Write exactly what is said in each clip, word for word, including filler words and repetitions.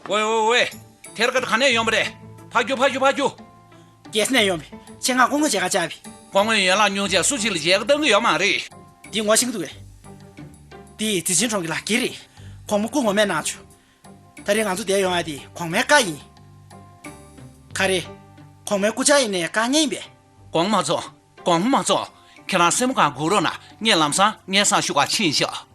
ཝེ་ཝེ་ཝེ། ཐེར་ཀར་ག་ནས་ཡོང་པ་རེད། ཕ་རྒྱུ་ཕ་རྒྱུ་ཕ་རྒྱུ། རྒྱལ་ས་ནས་ཡོང་པའི་ཆེད་མངགས་སྐུ་ངོ་མཇལ་ཁ་བཅར་བའི། སྐུ་ངོས་ཡན་ལག་ཉུང་ཆེ་སུ་གཅིག་ལ་མཇལ་ཁ་གཏང་གི་ཡོད་མ་རེད། འདི་ངོ་ཤེས་ཀྱི་འདུག་གས། འདི་ཙི་ཅིན་གྲོང་གི་ལག་འཁྱེར་རེད། གོང་མ་སྐུ་ངོ་མས་གནང་བྱུང་། ད་རེས་ང་ཚོ་འདིར་ཡོང་ཡ་དེ་གོང་མའི་བཀའ་ཡིན། ག་རེ། གོང་མའི་སྐུ་ཕྱྭ་ཡིན་ནའི་བཀའ་ཉན་ཡིན་པས། གོང་མ་མཆོག་གོང་མ་མཆོག་ཁྱེད་རང་སེམས་ཁམས་སྒུག་རོགས་གནང་། ངས་ལམ་སང་སྙན་སེང་ཞུ་གར་ཕྱིན་ཤག་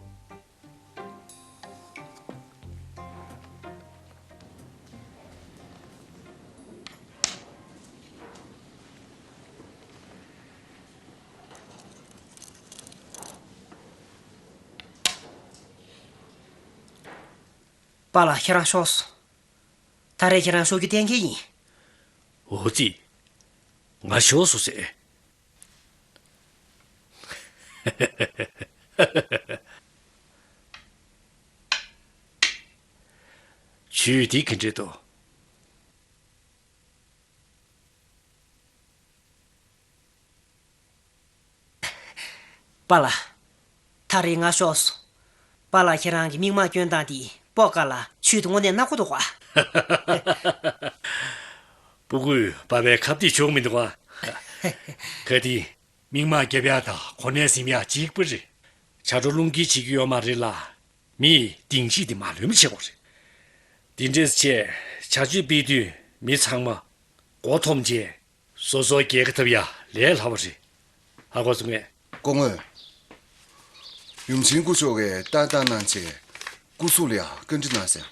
པཱ་ལགས་ཁྱེད་རང་ཤོག་སོང་། ད་རེས་ཁྱེད་རང་ཤོག་རྒྱུ་གཏན་འཁེལ་ཡིན། འོ་ཙི། ང་ཤོག་སོང་ཟེར། ཇུས་འདི་ག་འདྲ་འདུག་པཱ་ལགས། ད་རེས་ང་ཤོག་སོང་། པཱ་ལགས་ཁྱེད་རང་གི་མིག་དམར་སྐྱོན་སྟངས་འདི་སྤོ་དཀའ་ལ་ཇུས་འདི་དངོས་གནས་སྣ་དགུ་འདུག་ག་སྤུ་གུས་པཱ་ལགས་ཁ་གཏད་གཅོག་མི་འདུག་ག་གལ་ཏེ། མིག་དམར་རྒྱབ་ཡག་དང་གོ་གནས་ཟིན་ཡག་གཅིག་པ་རེད། བྱ་སྒྲོ་རླུང་འཁྱེར་བྱེད་རྒྱུ་ཡོད་མ་རེད་ལ། མི་ཡིས་སྡིངས་ཆ་དེ་མ་ལོན་པ་བྱེད་དགོས་རེད། དེ་འདྲས་བྱས་བྱ་སྤྱོད་སྤེལ་དུས་མི་ཚང་མ་མགོ་འཐོམས་བྱས་སོ་སོ་རྒྱལ་ཁ་ཐོབ་ཡག་ལས་སླ་བ་རེད། ཧ་གོ་སོང་ངས། སྐུ་ངོ། ཡུམ་ཆེན་སྐུ་ཞབས་ཀྱིས་ལྟ་སྟངས་གནང་བྱས་སྐུ་གཟུགས་ལ་ཡང་བཀའ་འདྲི་གནང་ཟེར།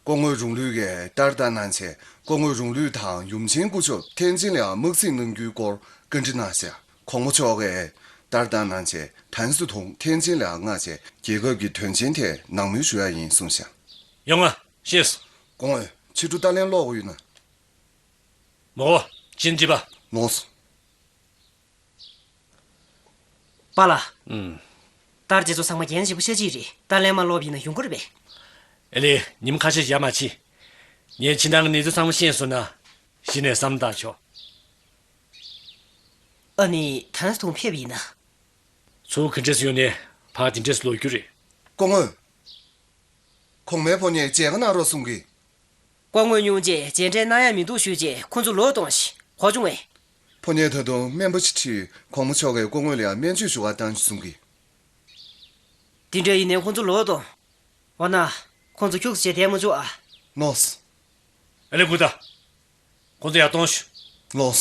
སྐུ་ངོ་རུང་ལུས་ཀྱིས་ལྟ་སྟངས་གནང་བྱས་སྐུ་ངོ་རུང་ལུས་དང་ཡུམ་ཆེན་སྐུ་ཞབས་ཐེན་ཅིན་ལ་ཡང་དམག་འཛིང་གནང་རྒྱུའི་སྐོར་བཀའ་འདྲི་གནང་ཟེར། གོང་མ་མཆོག་གིས་ལྟ་སྟངས་གནང་བྱས་ཐན་སུ་ཐུང་ཐེན་ཅིན་ལ་ཡང་མངགས་བྱས་རྒྱལ་ཁབ་ཀྱི་དོན་ཆེན་ཐད་ནང་མོལ་ཞུ་ཡག་ཡིན་གསུངས་ཤག་ཡོང་ང་། ཤེས་སོང་། སྐུ་ངོ། ཕྱི་དྲོ་ལྟ་ལན་སློག་དགོས་ཡོད་ན། མོ། ཕྱིན་ཅི་པ། ལོས། པཱ་ལགས། ཨུམ། ད་རྗེས་ཚོ་ཚང་མ་རྒྱན་ཞིབ་པོ་ཤ་གཅིག་རེད། ད་ལན་མ་ལོབ་ཡིན་ན་ཡོང་གི་རེད་པས། ཨེ་ལེ། ཉིན་ཁ་ཤས་བཞག་མ་ཕྱིན། ངས་ཕྱི་ནང་གི་གནས་ཚུལ་ཚང་མ་ཤེས་སོང་ན། གཞི་ནས་བསམ་བཏང་ཆོག་ཨ་ནི་ཐན་སུ་ཐུང་ཕེབས་ཡིན་ན། ཚུར་ག་འདྲས་ཡོང་ནས་ཕར་དེ་འདྲས་ལོག་རྒྱུ་རེད། སྐུ་ངོ། གོང་མའི་ཕོ་ཉས་མཇལ་ཁ་གནང་རོགས་གསུང་གི། སྐུ་ངོ་སྙུང་རྗེས་མཇལ་འཕྲད་གནང་ཡ་མི་འདུག་ཞུས་རྗེས་ཁོ་ཚོ་ལོག་གཏོང་ཞིག་གོ་བྱུང་ངས། ཕོ་ཉས་ད་དུང་སྨན་པ་ཅིག་ཁྲིད་གོང་མ་མཆོག་གིས་སྐུ་ངོ་ལ་ཡང་སྨན་བཅོས་ཞུ་བར་བཏང་ཞིག་གསུང་གི། དེ་འདྲ་ཡིན་ནའི་ཁོ་ཚོ་ལོག་གཏོང་། འོ་ན། ཁོ་ཚོ་ཁྱུག་ཙམ་བྱས་བསྡད་མ་བཅུག་ཨ། ལོས། ཨ་ལེ་སྐུ་ད། ཁོ་ཚོ་ཡར་གཏོང་ཞིག་ལོས།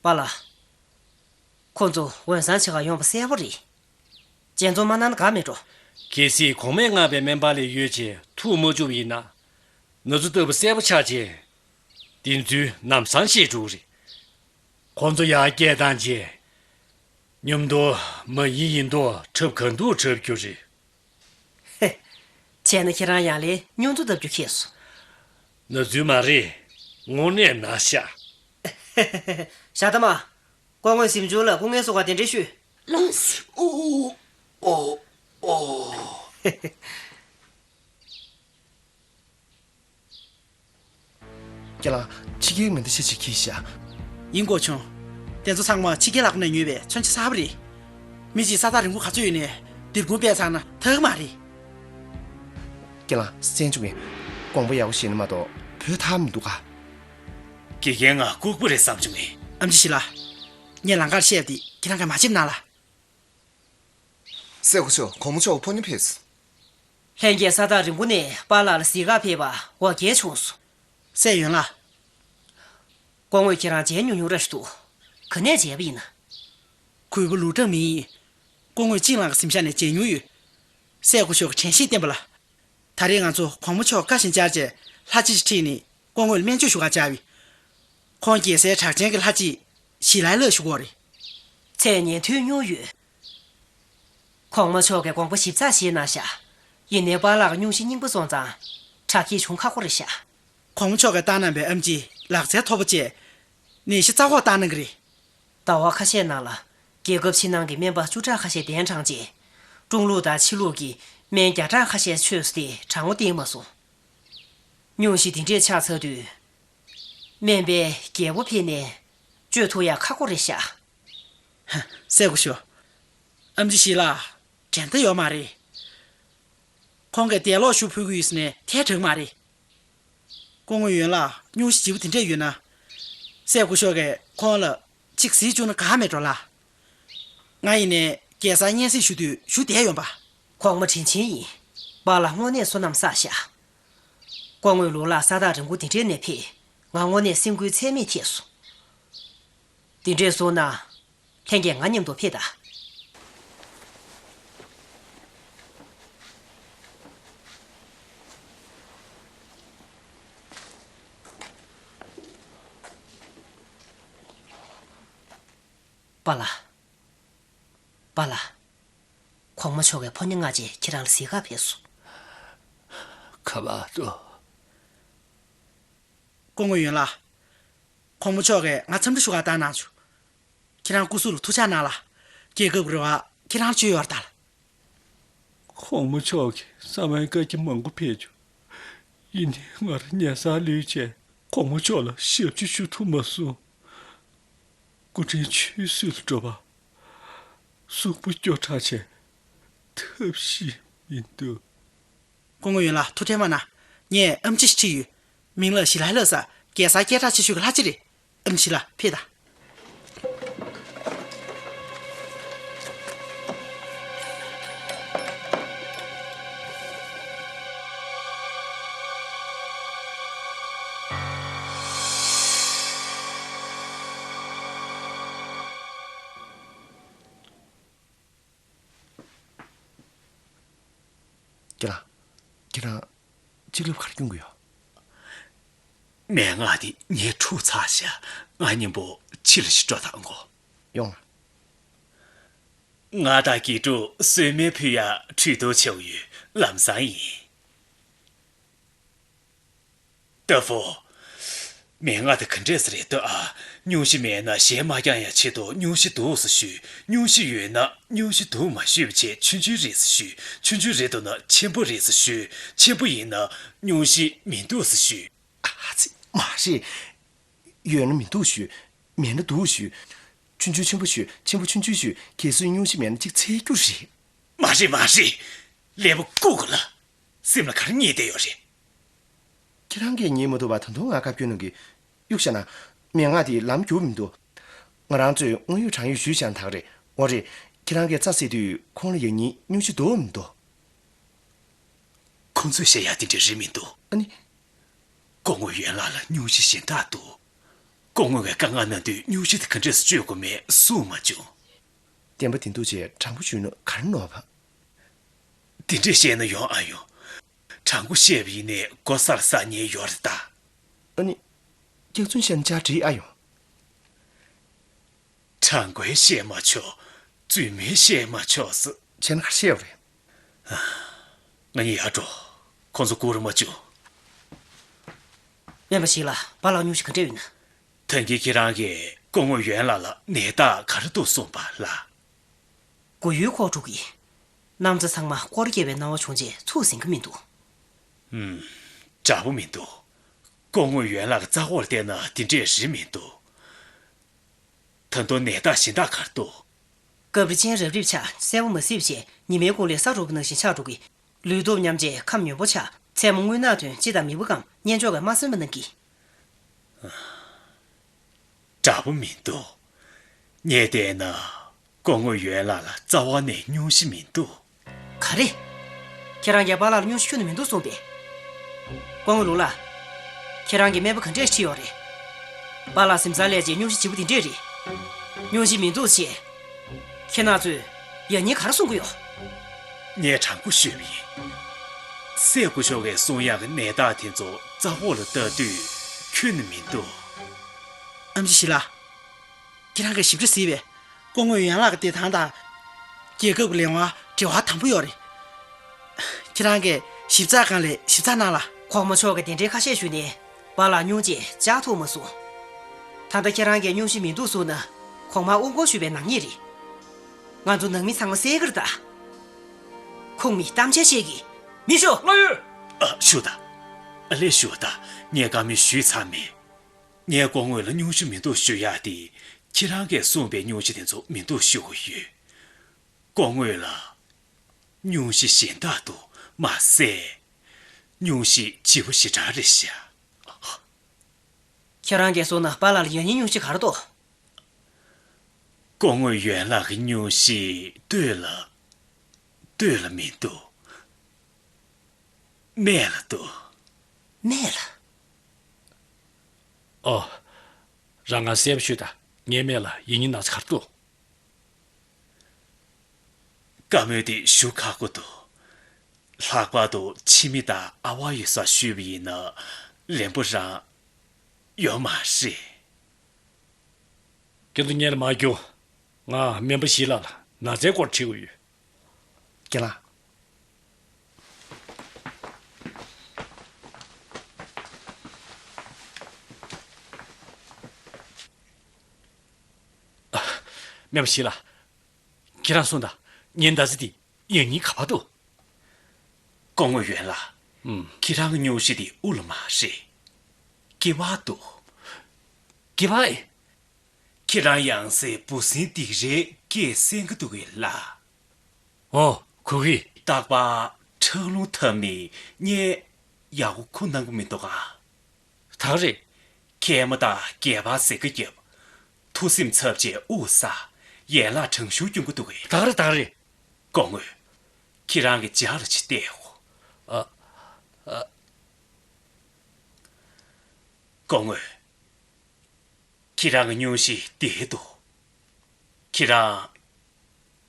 པཱ་ལགས། ཁོ་ཚོ་འོས་འཚམ་ཆེ་ག་ཡོང་པ་གསལ་པོ་རེད། རྗེས་ཚོ་མ་གནང་ན་དགའ་མེད་འགྲོ། གལ་སྲིད་གོང་མས་མངགས་པའི་སྨན་པ་ལས་ཡོད་ཅེས་ཐུགས་མ་བཅུག་པ་ཡིན་ན། ན་ཚོད་ལྟ་བུ་གསལ་པོ་ཆགས་རྗེས། བདེན་རྫུན་ནམ་སང་ཤེས་འགྲོ་གི་རེད། ཁོ་ཚོ་ཡར་སྐད་བཏང་རྗེས། མཉམ་དུ་མ་ཡིན་ཡིན་མདོག་འཁྲབ་ག་འདུག་འཁྲབ་རྒྱུ་རེད། ཧེ། བྱས་ན་ཁྱེད་རང་ཡང་ལས་སྨྱོན་རྫུ་ལྟ་རྒྱུ་ཁེལ་སོང་། ན་རྫུན་མ་རེད། དངོས་གནས་ན་ཤ། ཞྭ་དམར། སྐུ་ངོས་གཟིམ་ཆུང་ལ་སྐུ་ངལ་གསོ་ག་དེ་འདྲས་ཞུས། ལགས་སོ། ཨོ། ཨོ། ཨོ། ཁྱེད་རང་ཕྱི་རྒྱལ་མི་འདི་ཤེས་ཆེ་གི་ཤ། ཡིན་གོ་ཆུང་། དེ་ཚོ་ཚང་མ་ཕྱི་རྒྱལ་ལག་ནས་ཉོས་པའི་མཚོན་ཆ་གསར་པ་རེད། མི་གཅིག་ས་ཐག་རིང་པོ་ག་ཚོད་ཡོད་ནས་དེར་དགུན་པས་ཚང་ན་ཐག་མ་རེད། ཁྱེད་རང་གསན་བཅུག་གི། དགོངས་པ་ཡག་པོ་བཞེས་ན་མ་གཏོགས་བོད་ཐར་མི་འདུག་ག་དགེ་རྒན་ང་ལྐུགས་པ་རེད་བསམ་བྱུང་ངས། ཨམ་ཆི་ཞིག་ལ། ངས་ལམ་ཁར་བཤད་དེ་ཁྱེད་རང་ག་མ་བྱེད་ན་ལ། སྲས་སྐུ་ཞབས་གོང་མ་མཆོག་ཕོ་ཉ་ཕེབས། ལྷན་རྒྱས་ས་ཐག་རིང་པོ་ནས་པཱ་ལགས་ལ་གཟིགས་གར་ཕེབས་པ་འོ་བརྒྱལ་བྱུང་སོང་། སྲས་ཡོན་ལགས། སྐུ་ངོས་ཁྱེད་རང་མཇལ་ཉུང་ཉུང་ར་ཞིག་འདུག་ག་ནས་མཇལ་བ་ཡིན་ན། གུས་པ་ལུའུ་ཀྲང་མིང་ཡིན། སྐུ་ངོས་ཅིན་ལགས་ཀྱི་གཟིམ་ཤག་ནས་མཇལ་མྱོང་ཡོད། སྲས་སྐུ་ཞབས་ཀྱིས་དྲན་ཤེས་བསྟན་པ་ལ། ད་རེས་ང་ཚོ་གོང་མ་མཆོག་བཀའ་བཞིན་བཅར་བྱས་ལྷ་ཅིག་ཁྲིད་ནས་སྐུ་ངོ་ལ་སྨན་བཅོས་ཞུ་གར་བཅར་བས། ཁོང་རྒྱལ་སའི་གྲགས་ཅན་གྱི་ལྷ་ཅིག་ཞི་ལའི་ལགས་ཞུ་གི་ཡོད་རེད། ཚེ་ཉན་ཐོས་མྱོང་ཡོད། གོང་མ་མཆོག་གིས་དགོངས་པ་ཞིབ་ཚགས་བཞེས་གནང་ཤག་ཡིན་ནའི་པཱ་ལགས་སྙུང་གཞི་རྙིང་པ་སོང་ཙང་། དྲག་སྐྱེད་བྱུང་ཁག་པོ་རེད་ཤག་གོང་མ་མཆོག་གིས་བཏང་གནང་པའི་ཨེམ་ཆི་ལག་རྩལ་མཐོ་པོ་བཅས་ནད་གཞི་རྩ་འགོག་བཏང་གནང་གི་རེད། ཟླ་བ་ཁ་ཤས་ནང་ལ་རྒྱལ་ཁབ་ཕྱི་ནང་གི་སྨན་པ་བཅུ་ཕྲག་ཁ་ཤས་གདན་དྲངས་རྗེས། ཀྲུང་ལུགས་དང་ཕྱི་ལུགས་ཀྱི་སྨན་བརྒྱ་ཕྲག་ཁ་ཤས་ཚོས་ཏེ་གྲང་མོ་བསྟེན་མ་སོང་། སྙུང་གཞི་འདི་འདྲས་ཆགས་ཚར་དུས། སྨན་པའི་རྒྱལ་པོ་ཕེབས་ནས་བཅོས་ཐུབ་ཡག་ཁག་པོ་རེད་ཤག་སྲས་སྐུ་ཞབས། ཨེམ་ཆི་ཞིག་ལ་དྲན་རྟེན་ཡོད་མ་རེད། ཁོང་གིས་དེ་ལོག་ཞུ་ཕུལ་གི་ཡོད་ཟེར་ནས་ཐལ་དྲགས་མ་རེད། སྐུ་ངོ་ཡོན་ལགས། སྙུང་གཞི་ལྗིད་པོ་དེ་འདྲས་ཡོད་ན། སྲས་སྐུ་ཞབས་ཀྱིས་ཁོང་ལ་གཅིག་གཟིགས་བཅུག་ན་དགའ་མེད་འགྲོ་ལ། ང་ཡིན་ནའི་རྒྱལ་སར་སྙན་སེང་ཞུ་དུས་ཞུ་བསྡད་ཡོང་པ། གོང་མ་དྲིན་ཆེན་ཡིན། པཱ་ལགས་དངོས་གནས་བསོད་ནམས་བསགས་ཤག་སྐུ་ངོ་ལུང་ལགས་ས་ཐག་རིང་པོ་དེ་འདྲའི་ནས་ཕེབས། ང་དངོས་གནས་སེམས་འགུལ་ཚད་མེད་ཐེབས་སོང་། དེ་འདྲས་སོང་ན། ལྷན་རྒྱས་ང་མཉམ་དུ་ཕེབས་དང་། པཱ་ལགས། པཱ་ལགས། གོང་མ་མཆོག་གིས་ཕོ་ཉ་ལྔ་ཅིག་ཁྱེད་རང་ལ་གཟིགས་གར་ཕེབས་སོང་། ཁ་པར་ཏོ། སྐུ་ངོ་ཡོན་ལགས། གོང་མ་མཆོག་གིས་ང་འཚམས་འདྲི་ཞུ་གར་བཏང་གནང་བྱུང་། ཁྱེད་རང་སྐུ་གཟུགས་ལ་ཐུགས་ཅག་གནང་ལ། རྒྱལ་ཁབ་ཀྱི་རེ་བ་ཁྱེད་རང་བཅོལ་ཡོད་རེད་ད་ལ། གོང་མ་མཆོག་གིས་གསང་བའི་བཀའ་རྒྱ་མང་པོ་ཕེབས་བྱུང་། ཡིན་ནའི་ང་རང་ཉལ་སར་ལུས་བྱས་གོང་མ་མཆོག་ལ་ཞབས་ཕྱི་ཞུ་ཐུབ་མ་སོང་། སྐུ་ཕྲེང་ཆུད་ཟོས་ལ་འགྲོ་བ། གཟུགས་པོ་སྐྱོ་དྲགས་བྱས་ཐབས་ཤེས་མི་འདུག་སྐུ་ངོ་ཡོན་ལགས་ཐུགས་ཁྲལ་མ་གནང་། ངས་ཨེམ་ཆི་ཞིག་ཁྲིད་ཡོད། མིང་ལ་ཞི་ལྷ་ལྷ་ས། རྒྱལ་སར་སྐད་གྲགས་ཆེ་ཤོས་ཀྱི་ལྷ་ཅིག་རེད། ཨེམ་ཆི་ལགས་ཕེབས་དང་། ཁྱེད་རང་། ཁྱེད་རང་། གཅིག་ལབ་ག་རེ་སྐྱོན་གྱི་ཡོད། མན་ངག་དེ་ངའི་ཕྲུག་ཚར་ཤག་ང་མཉམ་པོ་ཕྱི་ལ་ཞིག་འགྲོ་དང་གོ། ཡོང་། ང་དང་དགེ་ཕྲུག་གསོལ་སྨན་ཕུལ་ཡ་ཁྲུས་གཏོར་བྱེད་ཡོད། ལམ་སང་ཡིན། ཏ་ཧྥོ། མན་ངག་དེ་ག་འདྲས་སེ་རེད་ལྟོས་ཨ། སྙུང་གཞི་མེད་ན་གཞས་མ་བརྐྱང་ཡ་ཆེད་དུ་སྙུང་གཞི་འདུག་སེ་ཞུས། སྙུང་གཞི་ཡོད་ན་སྙུང་གཞི་འདུག་མ་ཞུས་པ་བྱས་ཆུང་ཆུང་རེད་སེ་ཞུས། ཆུང་ཆུང་རེད་འདུག་ན་ཆེན་པོ་རེད་སེ་ཞུས། ཆེན་པོ་ཡིན་ན་སྙུང་གཞི་མི་འདུག་སེ་ཞུས། ཨ་ཙི། མ་རེད། ཡོད་ན་མི་འདུག་ཞུས། མེད་ན་འདུག་ཞུས། ཆུང་ཆུང་ཆེན་པོ་ཞུས། ཆེན་པོ་ཆུང་ཆུང་ཞུས། གལ་སྲིད་སྙུང་གཞི་མེད་ན་གཅིག་འཚོལ་རྒྱུ་རེད། མ་རེད་མ་རེད། ཀླད་པ་ལྐུགས་ག་ལ། སེམས་ལ་ག་རེ་ངེས་བསྡད་ཡོད་རེད། ཁྱེད་རང་གིས་ཉན་མ་ཐུབ་པ་ད་དུང་ང་བཀའ་བཀྱོན་གནང་གི། གཡུག་བཞག་ན། མན་ངག་དེ་ལམ་འགྱུར་མི་འདུག་ང་རང་ཚོས་དངོས་ཡོད་དྲང་ཡོད་ཞུས་བཞག་ན་ད་ག་རེད། འོ་རེད། ཁྱེད་རང་གིས་རྩྭ་བསྲེགས་དུས་ཁོང་ལ་ཡང་སྙིང་སྙུང་གཞི་འདུག་མི་འདུག་ཁོང་ཚོས་བཤད་ཡ་དེ་འདྲ་རེད་མི་འདུག་ཨ་ནི། སྐུ་ངོ་ཡོན་ལགས་ལ་སྙུང་གཞི་གཞན་དག་འདུག་སྐུ་ངོ་གིས་བཀའ་མངགས་གནང་དུས་སྙུང་གཞི་དེ་ག་འདྲས་སེ་སྤྱོད་དགོས་མེད་གསུངས་མ་བྱུང་། བདེན་པ་བདེན་འདུག་ཅེས་དྲང་པོ་ཞུས་ན་ག་རེ་ནོར་བ། དེ་འདྲས་བཤད་ན་ཡོང་ཨ་ཡོང་། དྲང་པོ་བཤད་པ་ཡིན་ནའི་མགོ་སར་ཟག་ཉེན་ཡོད་རེད་ད། ཨ་ནི། སྐྱག་རྫུན་བཤད་ན་ཆག་འགྲིག་ཨ་ཡོང་། དྲང་པོ་བཤད་མ་ཆོག་རྫུན་མ་བཤད་མ་ཆོག་ཟེར། བྱས་ན་ག་རེ་བཤད་པ་རེད། ང་གཉིས་ཡར་འགྲོ། ཁོང་ཚོ་སྒུག་རུ་མ་བཅུག་སྨན་པ་ཞིག་ལ་པཱ་ལགས་སྙུང་གཞི་ག་འདྲ་ཡོད་ན། ད་གིན་ཁྱེད་རང་གིས་སྐུ་ངོ་ཡོན་ལགས་ལ་ནད་རྟགས་ག་རེ་འདུག་གསུངས་པ་ལ། མགོ་ཡུ་ཁོག་དཀྲུག་གི། ན་ཚ་ཚང་མ་སྐོར་རྒྱག་པའི་སྣང་བ་བྱུང་རྗེས་ཚུགས་ཟིན་གྱི་མི་འདུག་ཨུམ། འདྲ་པོ་མི་འདུག་སྐུ་ངོ་ཡོན་ལགས་ཀྱི་རྩ་འོག་ལ་བལྟས་ན་དེ་འདྲས་རེད་མི་འདུག་ད་དུང་ནད་རྟགས་གཞན་དག་ག་རེ་འདུག་སྐབས་རེ་སྤྱན་རབ་རིབ་ཆགས། གསལ་པོ་མ་གཟིགས་བྱས་ཉི་མའི་གུང་ལས་ས་རུབ་ཀྱི་ནང་བཞིན་ཆགས་འགྲོ་གི། ལུས་སྟོབས་ཉམས་བྱས་ཁམས་མྱོས་པོ་ཆགས། མཚན་མོ་རྔུལ་ནག་ཐོན། ལྕེ་དང་མིད་པ་སྐམ། གཉེན་ཕྱོགས་ཀྱིས་མ་གསན་པ་གནང་གི། འདྲ་པོ་མི་འདུག་ངས་བལྟས་ན་སྐུ་ངོ་ཡོན་ལགས་ལ་རྩ་བ་ནས་སྙུང་གཞི་མི་འདུག་ག་རེ། ཁྱེད་རང་གིས་པཱ་ལགས་ལ་སྙུང་གཞི་ཁྱོན་ནས་མི་འདུག་གསུངས་པས། སྐུ་ངོ་ལུང་ལགས། ཁྱེད་རང་གིས་སྨན་པ་ག་འདྲས་ཁྲིད་ཡོད་རེད། པཱ་ལགས་གཟིམ་ཚང་སླེབས་རྗེས་སྙུང་གཞི་ལྗིད་པོ་འདི་འདྲས་རེད། སྙུང་གཞི་མི་འདུག་ཅེས། ཁྱེད་རང་ཚོས་ཡང་སྙིང་ག་རེ་གསུང་གི་ཡོད། ངས་དྲང་པོ་ཤོད་པ་ཡིན། སྲས་སྐུ་ཞབས་ཀྱིས་གསུང་ཡག་གི་ནད་རྟགས་དེ་ཚོ་རྩ་འོག་ལ་ལྟ་དུས་ཁྱོན་ནས་མི་འདུག་ཨེམ་ཆི་ཞི་ལ། ཁྱེད་རང་གིས་ཞིབ་ཕྲ་གཟིགས་པས། སྐུ་ངོ་ཡོན་ལགས་ཀྱི་བདེ་ཐང་དང་། རྒྱལ་ཁབ་ཀྱི་ལས་དབང་འབྲེལ་བ་དམ་པོ་ཡོད་རེད། ཁྱེད་རང་གིས་ཞིབ་ཚགས་སྒང་ལ་ཞིབ་ཚགས་གནང་ལ། གོང་མ་མཆོག་གིས་དེ་འདྲའི་ཁ་ཤས་ཞུས་ནས་པཱ་ལགས་སྙུང་གཞི་བཅག་ཐུབ་མ་སོང་། ད་ལྟ་ཁྱེད་རང་གིས་སྙུང་གཞི་མི་འདུག་གསུངས་ན་གོང་མ་དབུ་སྐོར་ཞུས་པའི་ནག་ཉེས་རེད། ང་ཚོ་ནང་མི་ཚང་མ་གསལ་ཁར་གདའ། ཁོང་མིས་གཏམ་འཆལ་བཤད་ཀྱི། མི་ཤོག་ལགས་ཡོད། ཨ། ཞུ་དང་། ཨ་ལས་ཞུ་དང་། ངས་བཀའ་མོལ་ཞུས་ཚར་མེད། ངས་སྐུ་ངོ་ལ་སྙུང་གཞི་མི་འདུག་ཞུ་ཡག་དེ། ཁྱེད་རང་གིས་གསུངས་པའི་སྙུང་གཞི་དེ་ཚོ་མི་འདུག་ཞུ་གི་ཡོད། སྐུ་ངོ་ལ། སྙུང་གཞི་གཞན་དག་འདུག་མ་ཟད། སྙུང་གཞི་ལྗིད་པོ་ཞེ་དྲག་རེད་ཤག་ཁྱེད་རང་གིས་གསུངས་ན་པཱ་ལགས་ལ་ཡང་སྙིང་སྙུང་གཞི་ག་རེ་འདུག་སྐུ་ངོ་ཡོན་ལགས་ཀྱི་སྙུང་གཞི་སྟོད་ལ། སྟོད་ལ་མི་འདུག་སྨད་ལ་འདུག་སྨད་ལ། ཨོ། རང་ང་གསལ་པོ་ཤོད་དང་། ངའི་སྨད་ལ་ཡིན་ཉིན་ན་ཚ་ག་རེ་འདུག་བཀའ་མོལ་དེ་ཞུ་ཁག་པོ་འདུག་ལྷག་པར་དུ་ཁྱིམ་མི་དང་ཨ་ཝ་ཡོད་སར་ཞུས་པ་ཡིན་ན་ལན་པོ་རང་ཡོད་མ་རེད། ཁྱེད་ཚོ་སྔོན་ལ་མ་རྒྱུགས། ང་སྨན་པ་ཞི་ལགས་ལ་ན་ཚའི་སྐོར་དྲི་དགོས་ཡོད། རྒན་ལགས། སྨན་པ་ཞི་ལགས། ཁྱེད་རང་གསུངས་དང་། ངའི་ན་ཚ་དེ་ཡང་སྙིང་ག་པར་འདུག་སྐུ་ངོ་ཡོན་ལགས། ཨུམ། ཁྱེད་རང་གི་སྙུང་གཞི་དེ་དབུ་ལ་མ་རེད། སྐེད་པར་འདུག་སྐེད་པ་ཨེ། ཁྱེད་རང་ཡང་སེ་འབུ་སྲིན་སྡིག་རའི་སྐད་གསན་གྱི་འདུག་གས་ལགས། ཨོ། གོ་གི། རྟག་པར་ཁྲག་རླུང་འཐབ་ནས་སྔོན་ཡག་པོ་ཁུག་གནང་གི་མི་འདུག་ག་ད་ག་རེད། མཁལ་མ་དང་སྒལ་པར་ཟེར་གི་རྒྱབ། ཐུགས་སེམས་འཚབ་བྱས་དབུགས་ཟ། ཡན་ལག་གྲང་ཤུར་སྐྱོན་གྱི་འདུག་གས། ད་ག་རེད། ད་ག་རེད། སྐུ་ངོ། ཁྱེད་རང་གི་ལྗགས་ལ་ཅིག་བལྟས་ཤོག་ཨ། ཨ། སྐུ་ངོ། ཁྱེད་རང་གི་སྙུང་གཞི་བདེ་འདུག་ཁྱེད་རང་།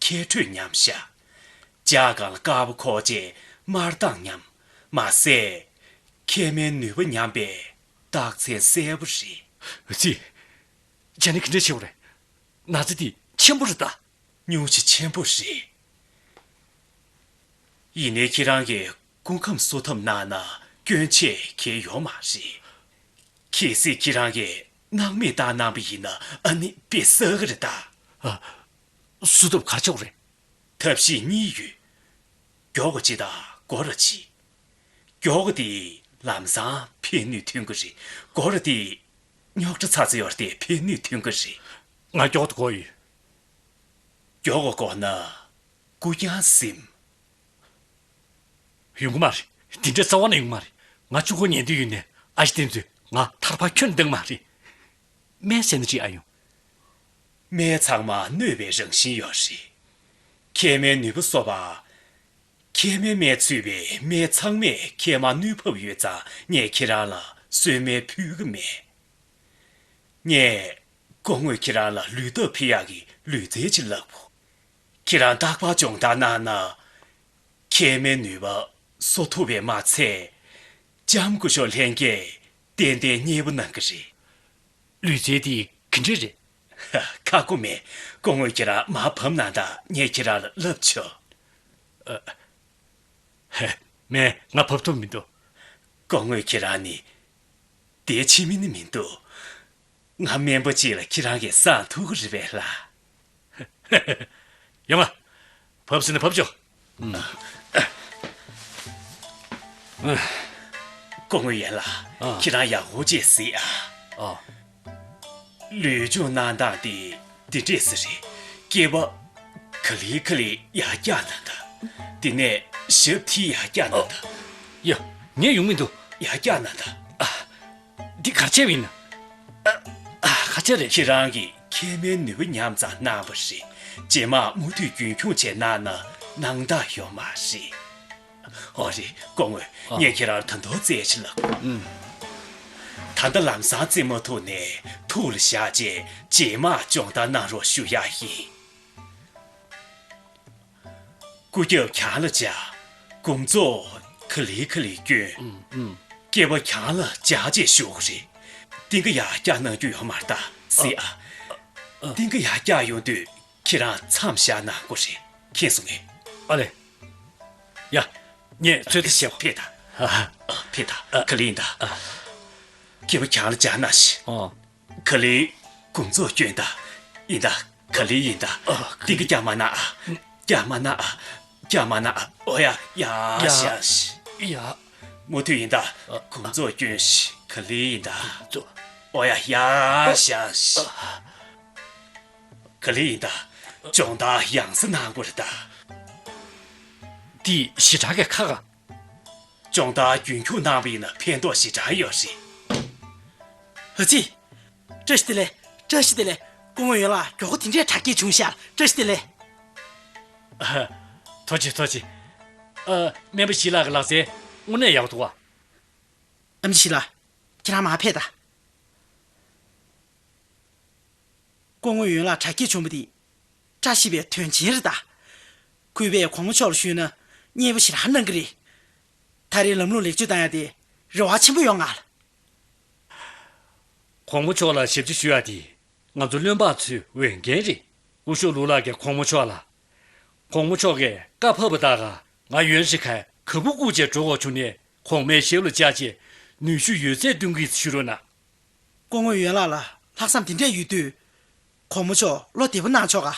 མཁལ་འགྲོས་ཉམས་ཤག་ལྗགས་སྒང་ལ་དཀར་པོ་འཁོར་རྗེས་དམར་མདངས་ཉམས། མ་ཟད། མཁལ་མའི་ནུས་པ་ཉམས་པའི་རྟགས་མཚན་གསལ་པོ་རེད། ཨ་ཙི། བྱས་ན་ག་འདྲ་བྱེད་དགོས་རེད། ན་ཚ་འདི་ཆེན་པོ་རེད་ད། སྙུང་གཞི་ཆེན་པོ་རེད། ཡིན་ནའི་ཁྱེད་རང་གིས་སྐུ་ཁམས་གསོ་ཐབས་གནང་ན་སྐྱོན་ཆེ་གང་ཡོད་མ་རེད། གལ་སྲིད་ཁྱེད་རང་གིས་སྣང་མེད་བཏང་གནང་བ་ཡིན་ན་ཨ་ནི་དཔེ་བསགས་ཀྱི་རེད་ད། ཨ། བཟོ་ཐབས་ག་རེ་བྱེད་དགོས་རེད། ཐབས་ཤེས་གཉིས་ཡོད། མགྱོགས་པ་གཅིག་དང་འགོར་བ་གཅིག་མགྱོགས་པ་དེས་ལམ་སང་ཕན་ནུས་ཐོན་གྱི་རེད། འགོར་བ་དེས་རྙོག་དྲ་ཚ་ཚ་ཡོད་དེ་ཕན་ནུས་ཐོན་གྱི་རེད། ང་མགྱོགས་པ་འགོར་ཡོད། མགྱོགས་པ་འགོར་ན་སྐུ་རྐྱང་ཟིན། ཡོང་གི་མ་རེད། དེ་འདྲ་རྩ་བ་ནས་ཡོང་གི་མ་རེད། ང་གཅུང་པོ་ཉལ་དུས་ཡོད་ནས་ཨ་ཞེ་དེ་ཚོས་ང་ཐར་པ་ཁྱོན་བཏང་མ་རེད། སྨན་ཟས་ན་ཅི་ཨ་ཡོང་། སྨན་ཚང་མ་གནོད་པའི་རང་བཞིན་ཡོད་རེད། མཁལ་མའི་ནུས་པ་གསོ་བ། མཁལ་མའི་སྨན་ཚུད་པའི་སྨན་ཚང་མས་མཁལ་མར་གནོད་ཕབ་ཡོད་ཙང་ངས་ཁྱེད་རང་ལ་གསོལ་སྨན་ཕུལ་གི་མེད། ངས་སྐུ་ངོ་ཁྱེད་རང་ལ་ལུས་སྟོབས་འཕེལ་ཡག་གི་ལུས་རྩལ་ཅིག་བསླབ་གོ། ཁྱེད་རང་རྟག་པར་སྦྱོང་བརྡར་གནང་ན། མཁལ་མའི་ནུས་པ་གསོ་ཐུབ་པས་མ་ཚད། ལྕམ་སྐུ་ཞབས་ལྷན་རྒྱས་ཏན་ཏན་མཉེས་པོ་གནང་གི་རེད། ལུས་རྩལ་དེ་ག་འདྲ་རེད། ཁག་པོ་མེད། སྐུ་ངོ་ཁྱེད་རང་མར་བབས་གནང་དང་། ངས་ཁྱེད་རང་ལ་བསླབ་ཆོག་ཨ། ཧེ། མེད། ང་བབས་ཐུབ་མི་འདུག་སྐུ་ངོ་ཁྱེད་རང་ནི། དེ་ཕྱི་མི་ནི་མི་འདུག་ང་སྨན་པ་གཅིག་ལ་ཁྱེད་རང་གིས་གསང་ཐུབ་ཀྱི་རེད་པས་ལགས། ཡ་མ། བབས་ཟིན་ན་བབས་ཆོག་སྐུ་ངོ་ཡན་ལགས། ཨ། ཁྱེད་རང་ཡག་པོ་ཅིག་གཟིགས་ཨ། ཨ། ལུས་སྦྱོང་གནང་སྟངས་དེ་འདི་འདྲས་སེ་རེད། སྐེད་པ་ག་ལེ་ག་ལེ་ཡར་བཀྱག་གནང་དང་། དེ་ནས་ཞབས་མཐིལ་ཡར་བཀྱག་གནང་དང་། ཡ། ངས་ཡོང་མི་འདུག་ཡར་བཀྱག་གནང་དང་། ཨ། འདི་ག་རེ་བྱས་པ་ཡིན་ན། ཨ། ཨ། ག་རེ་བྱས་རེད། ཁྱེད་རང་གིས་མཁལ་མའི་ནུས་པ་ཉམས་ཙང་གནང་བ་རེད། རྗེས་མ་མུ་མཐུད་རྒྱུན་འཁྱོངས་བྱས་གནང་ན་སྣང་དག་ཡོད་མ་རེད། ཨོ་རེད། སྐུ་ངོ། ཨ། ངས་ཁྱེད་རང་ད་དུང་རྩད་ཅིག་ལབ། ཨུམ། ད་ལྟ་ལམ་སང་རྩེད་མ་ཐུག་ནས་ཐུགས་ལ་བཞག་རྗེས་རྗེས་མ་སྦྱོང་བརྡར་གནང་རོགས་ཞུ་ཡག་ཡིན། སྐུ་རྒྱབ་གྱང་ལ་འཇགས། དགུ་ཚོགས་ག་ལེ་ག་ལེ་བསྐྱོན། ཨུམ། ཨུམ། སྐེད་པ་གྱང་ལ་འཇགས་བྱས་བཞུགས་རེད། གཏིང་ཁ་ཡར་བཀྱག་གནང་རྒྱུ་ཡོད་མ་རེད་ད། གཟིགས་ཨ། ཨ། གཏིང་ཁ་ཡར་བཀྱག་ཡོང་དུས་ཁྱེད་རང་མཚམས་བཞག་གནང་དགོས་རེད། མཁྱེན་སོང་ངས། ཨ་ལེ། ཡ། ངས་ཚོད་ལྟ་བྱེད། ཕེབས་དང་། ཨ། ཕེབས་དང་། ཨ། ག་ལེ་ཡིན་ད། ཨ། སྐེད་པ་གྱང་ལ་འཇགས་གནང་ཞིག་ཨ། ག་ལེ། དགུ་ཚོགས་བསྐྱོན་དང་། ཡིན་ད། ག་ལེ་ཡིན་ད། ཨ། གཏིང་ཁ་རྒྱག་མ་གནང་ཨ། རྒྱག་མ་གནང་ཨ། རྒྱག་མ་གནང་ཨ། ཨོ་ཡ། ཡ། ཡ། ཞ་ཞ། ཡ། མུ་མཐུད་ཡིན་ད། ཨ། དགུ་ཚོགས་བསྐྱོན་ཞིག་ག་ལེ་ཡིན་ད། ཨོ་ཡ། ཡ། ཨ། ཞ་ཞ། ཨ། ག་ལེ་ཡིན་ད། སྦྱོང་བརྡར་ཡང་སེ་གནང་དགོས་རེད་ད། འདི་ཞེ་དྲག་གི་ཁག་ག་སྦྱོང་བརྡར་རྒྱུན་འཁྱོངས་གནང་བ་ཡིན་ན་ཕན་ཐོགས་ཞེ་དྲག་ཡོད་རེད། ཨ་ཙི། བཀྲ་ཤིས་བདེ་ལེགས། བཀྲ་ཤིས་བདེ་ལེགས། སྐུ་ངོ་ཡོན་ལགས་མགྱོགས་པོ་དེ་འདྲའི་དྲག་སྐྱེད་བྱུང་ཤག་བཀྲ་ཤིས་བདེ་ལེགས། ཨ། ཐུགས་རྗེ་ཆེ། ཐུགས་རྗེ་ཆེ། ཨ། སྨན་པ་ཞི་ལགས་ཀྱི་ལག་རྩལ་དངོས་གནས་ཡག་པོ་འདུག་ཨ། ཨེམ་ཆི་ཞི་ལགས། ཁྱེད་རང་མར་ཕེབས་དང་། སྐུ་ངོ་ཡོན་ལགས་དྲག་སྐྱེད་བྱུང་བ་དེ། བཀྲ་ཤིས་པའི་དོན་ཆེན་རེད་ད། གུས་པས་གོང་མ་མཆོག་ལ་ཞུས་ན་མཉེས་པོ་ཞེ་དྲག་གནང་གི་རེད། ད་རེས་ལམ་ལུགས་ལེགས་བཅོས་བཏང་ཡ་དེ་རེ་བ་ཆེན་པོ་ཡོད་ང་ལ། གོང་མ་མཆོག་ལ་ཞབས་ཕྱི་ཞུ་ཡ་དེ་ང་ཚོ་བློན་འབངས་ཚོའི་འོས་འགན་རེད། སྐུ་ཞབས་ལུའུ་ལགས་ཀྱིས་གོང་མ་མཆོག་ལ། གོང་མ་མཆོག་གིས་བཀའ་ཕབ་པ་ད་ག་ང་ཡོན་ཧྲི་ཁའི་ག་བུ་བཀུག་བྱས་འགྲོ་དགོས་བྱུང་ནས་གོང་མའི་ཞབས་ལ་བཅར་རྗེས་ནུས་ཤུགས་ཡོད་ཚད་སྟོན་གྱི་ཞུ་རོགས་གནང་། སྐུ་ངོ་ཡོན་ལགས་ལ་ལྷག་བསམ་དེ་འདྲས་ཡོད་དུས། གོང་མ་མཆོག་བློ་བདེ་པོ་གནང་ཆོག་ག།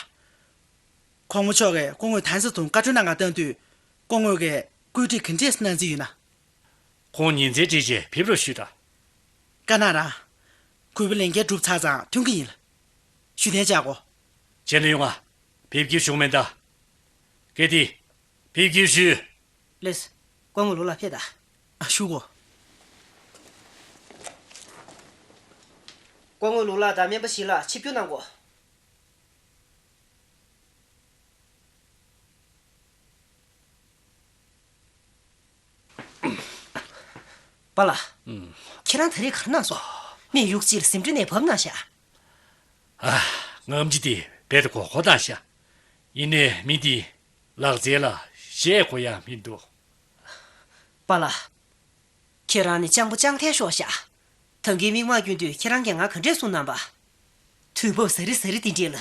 གོང་མ་མཆོག་གིས་སྐུ་ངོ་ཐན་སི་ཐུང་བཀའ་འཁྲོལ་གནང་ག་བཏང་དུས། སྐུ་ངོ་གིས་བཀོད་སྒྲིག་ག་འདྲས་གནང་རྩིས་ཡོད་ན། ཁོང་ཉིན་མཚན་བསྒྲིགས་རྗེས་ཕེབས་རོགས་ཞུས་དང་། བཀའ་གནང་རང་། གུས་པ་ལས་འགན་སྒྲུབ་ཚར་ཙང་ཐོན་གྱི་ཡིན་ལ། བཞུགས་གདན་འཇགས་དགོས། བྱས་ན་ཡོང་ང་། ཕེབས་སྐྱེལ་ཞུ་མེད་ད། གལ་ཏེ། ཕེབས་སྐྱེལ་ཞུས། ལགས་སོ། སྐུ་ངོ་ལུའུ་ལགས་ཕེབས་དང་། ཨ། ཞུ་གོ། སྐུ་ངོ་ལུའུ་ལགས་དང་སྨན་པ་ཞི་ལགས་ཆིབས་བསྒྱུར་གནང་དགོས། པཱ་ལགས། ཨུམ། ཁྱེད་རང་ད་རེས་ག་རེ་གནང་སོང་། སྨན་གཡོག་ཅིག་ལ་ཟིན་བྲིས་ནས་བབས་གནང་ཤག་ཨ། ང་ཨེམ་ཆི་དེ་རྦད་དེ་མགོ་འཁོར་བཏང་ཤག་ཡིན་ནའི་མི་དེའི་ལག་རྩལ་ལ་བཤད་དགོས་ཡ་མི་འདུག་པཱ་ལགས། ཁྱེད་རང་ནི་སྤྱང་པོ་སྤྱང་ཐལ་ཤོར་ཤག་ད་གིན་མིག་མངས་སྐྱོན་དུས་ཁྱེད་རང་གིས་ང་ག་འདྲས་གསུངས་གནང་པ། དུས་བབ་ཟ་རི་ཟ་རི་དེ་འདྲས་ལ་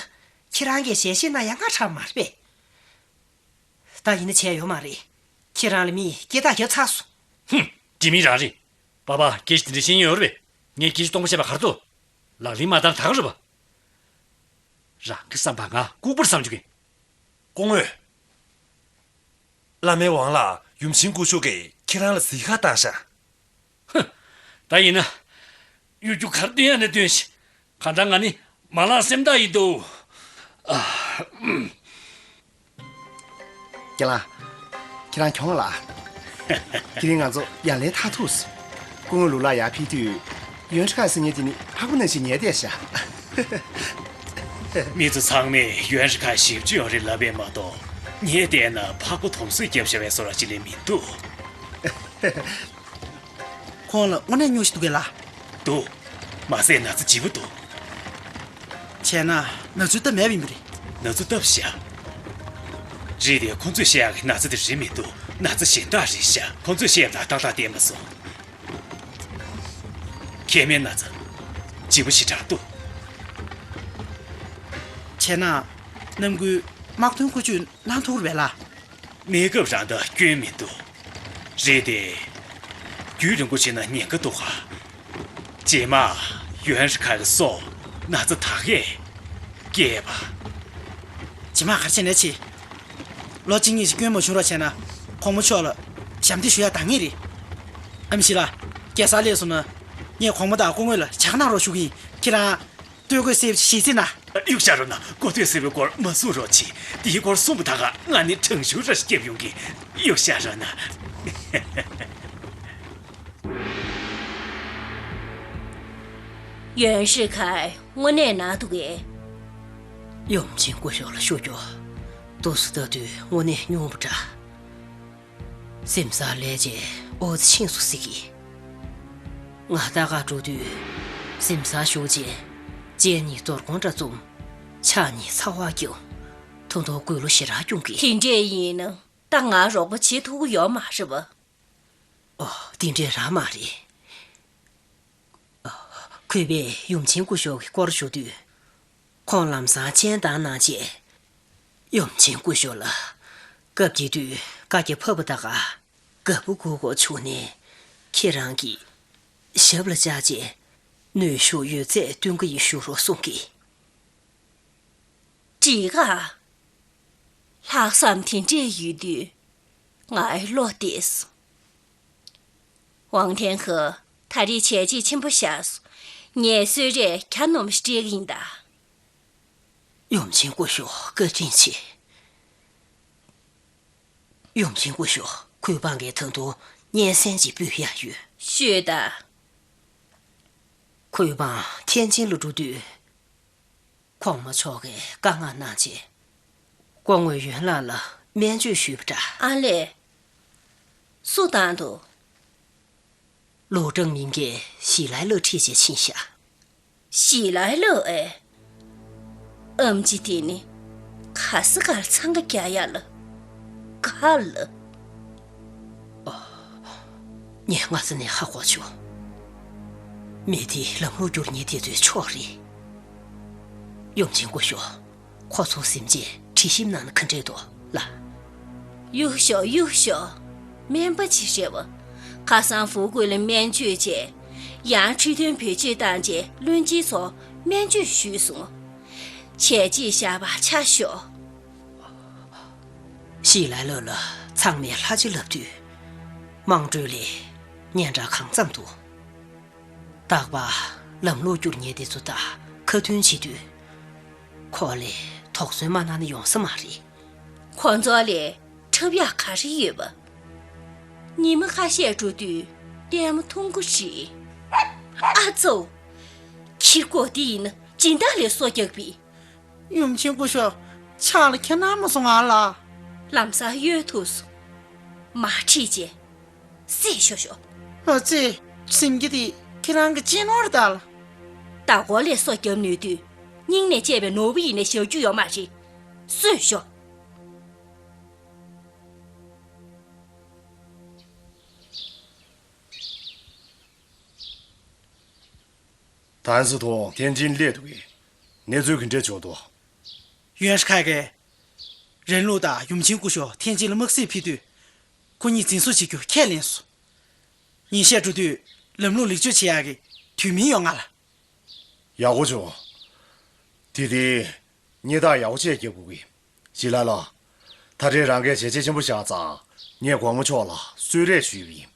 ཁྱེད་རང་གིས་ཞལ་བཞེས་གནང་ཡ་སྔ་དྲགས་མ་རེད་པས། ད་ཡིན་ན་བྱས་ཡོད་མ་རེད། ཁྱེད་རང་ལ་མིས་སྐད་གྲགས་བརྒྱབ་ཚར་སོང་། ཧུམ། དྲི་མི་རང་རེད། པཱ་པཱ་སྐད་ཆ་དེ་འདྲ་བཤད་ཉན་ཡོད་རེད་པས། ངས་སྐད་ཆ་སྟོང་པ་བཤད་པ་ག་རེ་འདུག་ལག་ལེན་མ་བསྟར་ན་ད་ག་རེད་པ། རང་གི་བསམ་པ་ང་ལྐུགས་པར་བསམ་བཅུག་གིན། སྐུ་ངོ། བླ་མའི་ཝང་ལ་ཡུམ་ཆེན་སྐུ་ཞབས་ཀྱིས་ཁྱེད་རང་ལ་གཟིགས་ག་བཏང་ཤག་ཧུ། ད་ཡིན་ན། གཡོ་སྒྱུ་ག་རེ་སྟོན་ཡ་ནས་སྟོན་ཞིག་གང་ལྟར་ང་ནི་མ་ལགས་སེམས་ཐག་ཡིན་འདུག་ཨ། ཧུམ། ཁྱེད་རང་། ཁྱེད་རང་གྱོང་ལ། དེ་རིང་ང་ཚོ་ཡར་ལངས་མཐར་ཐུག་སྐུ་ངོ་ལུའུ་ལགས་ཡར་ཕེབས་དུས། ཡོན་ཧྲི་ཁ་ཟེར་མཁན་དེ་ནི་ཕག་པ་ནང་བཞིན་ཉལ་བསྡད་ཤག་མི་ཚོ་ཚང་མས་ཡོན་ཧྲི་ཁ་ཞིབ་ཅིག་ཡོད་རེད་ལབ་པས་མ་གཏོགས། ཉལ་བསྡད་ན་ཕག་པ་དོམ་སོས་བརྒྱབ་བཞག་པའི་བཟོ་འདྲ་ཅིག་ལས་མི་འདུག་ཁོང་ལ་དངོས་གནས་སྙུང་གཞི་འདུག་གས་ལགས། འདུག་མ་ཟད་ན་ཚ་ལྗིད་པོ་འདུག་བྱས་ན་ན་ཚོད་སྟབས་མེད་པ་ཡིན་པ་རེད། ན་ཚོད་སྟབས་ཤག་རེད་དེ། ཁོ་ཚོས་བཤད་ཡག་གི་ན་ཚ་དེ་རེད་མི་འདུག་ན་ཚ་གཞན་དག་རེད་ཤག་ཁོ་ཚོས་བཤད་ཡག་ལ་ཏག་ཏག་བསྟན་མ་སོང་། མཁལ་མའི་ན་ཚ། ལྗིད་པོ་ཞེ་དྲག་འདུག་བྱས་ན། ནམ་རྒྱུན་དམག་དོན་བཀོལ་སྤྱོད་གནང་ཐུབ་རེད་པས་ལགས། གནས་སྐབས་རང་ད་སྐྱོན་མི་འདུག་རེད་དེ། རྒྱུན་རིང་པོ་བྱས་ན་ཉེན་ཁ་འདུག་ག་རྗེས་མ་ཡོན་ཧྲི་ཁ་གི་སྲོག་ན་ཚ་དག་གས་སྐྱེས་པ། རྗེས་མ་ག་རེ་བྱས་ནའི་ཆེ། ལོ་གཅིག་གཉིས་ཤིག་སྐྱོན་མ་བྱུང་རོགས་བྱས་ན། གོང་མ་མཆོག་ལ་ཞབས་འདེགས་ཞུ་ཡ་འདང་ངེས་རེད། ཨེམ་ཆི་ལགས། རྒྱལ་སར་སླེབས་སོང་ན། ངས་གོང་མ་དང་སྐུ་ངོ་ལ་ཇ་ག་གནང་རོགས་ཞུ་གི་ཡིན། ཁྱེད་རང་། སྟོད་གོས་སེར་པོ་ཞིག་བཞེས་རྩིས་གནང་། གཡུག་བཞག་རོགས་གནང་། གོ་ཐོས་སེར་པོའི་སྐོར་མ་གསུང་རོགས་གྱིས། དེའི་སྐོར་གསུངས་པ་ད་ག་ང་ནི་དྲང་ཤུར་ར་ཞིག་བརྒྱབ་ཡོང་གི། གཡུག་བཞག་རོགས་གནང་། ཡོན་ཧྲི་ཁའི་དངོས་གནས་ན་འདུག་གས། ཡུམ་ཆེན་སྐུ་ཞབས་ལ་ཞུ་རྒྱུ། དུས་སུ་ལྟ་དུས་དངོས་གནས་སྙུང་པོ་འདྲ། སེམས་ས་ལས་ཅན་ཨོ་ཙི་ཆིངས་སུ་གཟིགས་ཀྱི། ང་ལྟ་ག་འགྲོ་དུས། སེམས་ས་ཞུགས་ཅན། སྤྱན་གཉིས་དོར་གོང་འདྲ་བཙུམ། ཕྱག་གཉིས་ཚ་བ་བརྒྱབ། ཐུང་ཐུང་གུས་ལུ་ཞེ་དྲག་སྐྱུང་གི། དེ་འདྲས་ཡིན་ན་ད་ང་རོགས་པ་བྱེད་ཐུབ་ཀྱི་ཡོད་མ་རེད་པ། ཨོ། དེ་འདྲས་རང་མ་རེད། ཨོ། གུས་པས་ཡུམ་ཆེན་སྐུ་ཞབས་ཀྱི་སྐོར་ཞུ་དུས། ཁོང་ལམ་སང་སྤྱན་བཏང་གནང་བྱས། ཡུམ་ཆེན་སྐུ་ཞབས་ལ་སྐབས་དེ་དུས་བཀའ་རྒྱ་ཕབ་པ་ད་ག་དགའ་པོ་སྒུག་དགོས་བྱུང་ནས། ཁྱེད་རང་གི་ཞབས་ལ་བཅར་བྱས་ནུས་ཤུགས་ཡོད་ཚད་སྟོན་གྱི་ཡིན་ཞུ་རོགས་གསུང་གི། འགྲིག་ག་ལྷག་བསམ་དེ་འདྲས་ཡོད་དུས་ངའི་བློ་བདེ་སོང་། ཝང་ཐེན་ཧེ། ད་རེས་བྱས་རྗེས་ཆེན་པོ་བཞག་སོང་། ངས་གསོལ་རས་གྱ་ནོམ་ཞིག་སྤྲད་ཀྱི་ཡིན་ད། ཡུམ་ཆེན་སྐུ་ཞབས་བཀའ་དྲིན་ཆེ། ཡུམ་ཆེན་སྐུ་ཞབས། གུས་པ་ངས་ད་དུང་ སྙན་སེང་ཅིག་ཕུལ་ཡག་ཡོད། ཤོད་དང་། ཁོའི་དབང་ཐེན་ཅིན་ལ་འགྲོ་དུས། གོང་མ་མཆོག་གིས་བཀའ་མངགས་གནང་རྗེས། སྐུ་ངོ་ཡོན་ལགས་ལ་སྨན་བཅོས་ཞུས་པ་འདྲ། ཨ་ལས། སུ་བཏང་འདུག་ལུའུ་ཀྲང་མིང་གིས་ཞི་ལའི་ལགས་ཁྲིད་བྱས་ཕྱིན་ཤག་ཞི་ལའི་ལགས་ཨེ། ཨམ་ཆི་དེ་ནི་ག་ས་གར་འཚང་ཁ་རྒྱག་ཡ་ལ་ག་ལ། ངས་སྔ་ས་ནས་ཧ་གོ་བྱུང་། མི་དེ་ལམ་ལུགས་བསྒྱུར་མཁན་དེ་ཚོའི་ཕྱོགས་རེད། ཡུམ་ཆེན་སྐུ་ཞབས། ཁོ་ཚོ་ཟིན་རྗེས་དྲི་ཞིམ་གནང་ན་ག་འདྲས་འདུག་ལགས། གཡུག་ཞོག་གཡུག་ཞོག་སྨན་པ་ཅིག་རེད་བ། ཁ་སང་ཧྥུའུ་ཀུའེ་ལ་སྨན་བཅོས་བྱས། ཡང་ཁྲི་ཐོན་བེད་སྤྱོད་བཏང་རྗེས་བློན་ཆེན་ཚོ་སྨན་བཅོས་ཞུས་སོང་། བྱས་རྗེས་བཞག་པ་ཆ་ཞོག་ཞི་ལའི་ལགས་ལ་ཚང་མས་ལྷ་རྗེ་ལབ་དུས། དམངས་ཁྲོད་ལ་སྙན་གྲགས་གང་འཚམ་འདུག་རྟག་པར་ལམ་ལུགས་བསྒྱུར་མཁན་དེ་ཚོ་དང་ཁ་མཐུན་བྱེད་དུས། ཁོ་ལ་དོགས་ཟོན་མ་གནང་ན་ཡོང་ས་མ་རེད། ཁོ་ཚོ་ལ་འཁྲབ་ཡག་ག་རེ་ཡོད་པ། ཉི་མ་ཁ་ཤས་འགྲོ་དུས་ལྟད་མོ་མཐོང་གི་རེད། ཨ་ཙོ། ཁྱི་རྒོད་འདི་ཡིན་ན་སྦྱིན་བདག་ལ་སོ་རྒྱག་པས། ཡུམ་ཆེན་སྐུ་ཞབས་ཕྱག་ལ་ཁྱེར་གནང་མ་སོང་ང་ལགས། ལམ་སང་གཡོལ་ཐུབ་སོང་། མར་ཁྲིད་བྱས། བསད་ཤོག་ཤོག་ཨ་ཙི། སེམས་ཀྱི་དེ་ཁྱེད་རང་གི་གཅེས་ནོར་ད་ལ། ཟླ་སྐོར་ལ་སོ་བརྒྱབ་ནུས་དུས། སྙིང་ནས་གཅེས་པའི་ནོར་བུ་ཡིན་ནས་བཞག་རྒྱུ་ཡོད་མ་རེད། གསོད་ཤོག་ད་ཨན་སི་ཐོང་ཐེན་ཅིན་སླེབས་འདུག་གས། གནས་ཚུལ་ག་འདྲ་བྱུང་འདུག་ཡོན་ཧྲི་ཁ་གིས། རན་ལུ་དང་ཡུམ་ཆེན་སྐུ་ཞབས་ཐེན་ཅིན་ལ་དམག་སེར་ཕུད་དུས། ཁོ་གཉིས་འཛིན་བཟུང་བྱེད་རྒྱུ་ཁས་ལེན་སོང་། ཉིན་ཤས་འགྲོ་དུས་ལམ་ལུགས་ལེགས་བཅོས་བྱེད་ཡག་གི་དུས་མིན་ཡོང་ང་ལ། ཡག་པོ་བྱུང་། དེ་དེ། སྙན་ཐག་ཡག་པོ་བཅས་རྒྱབ་དགོས་ཀྱི། ཞི་ལ་ལགས། ད་རེས་རང་གིས་བྱས་རྗེས་ཆེན་པོ་བཞག་ཙང་ངས་གོང་མ་མཆོག་ལ་གསོལ་རས་ཞུས་པ་ཡིན།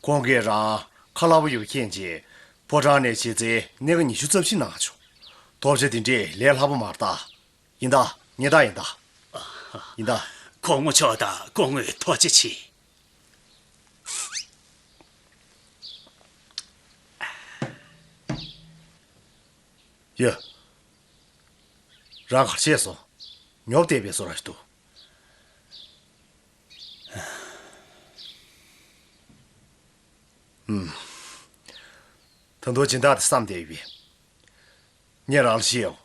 ཁོང་གིས་རང་ཁ་སླ་པོ་ཡོད་པ་མཁྱེན་རྗེས་ཕོ་བྲང་ནས་བྱས་རྗེས་གནས་ཀ་ཉི་ཤུ་རྩ་བཞི་གནང་བྱུང་། ཐོབ་ཆ་དེ་འདྲས་ལས་སླ་པོ་མ་རེད་ད། ཡིན་ད། ངེས་ད་ཡིན་ད། ཡིན་ད། གོང་མ་མཆོག་དང་སྐུ་ངོ་ཐུགས་རྗེ་ཆེ། ཡ། རང་གར་བཤད་སོང་། ཉོབ་བསྡད་པའི་བཟོ་འདྲ་ཞིག་འདུག་ཨུམ། ད་དུང་སྦྱིན་བདག་དེ་བསམ་བསྡད་ཡོད་པས། ངས་རང་ལ་བཤད་འོ།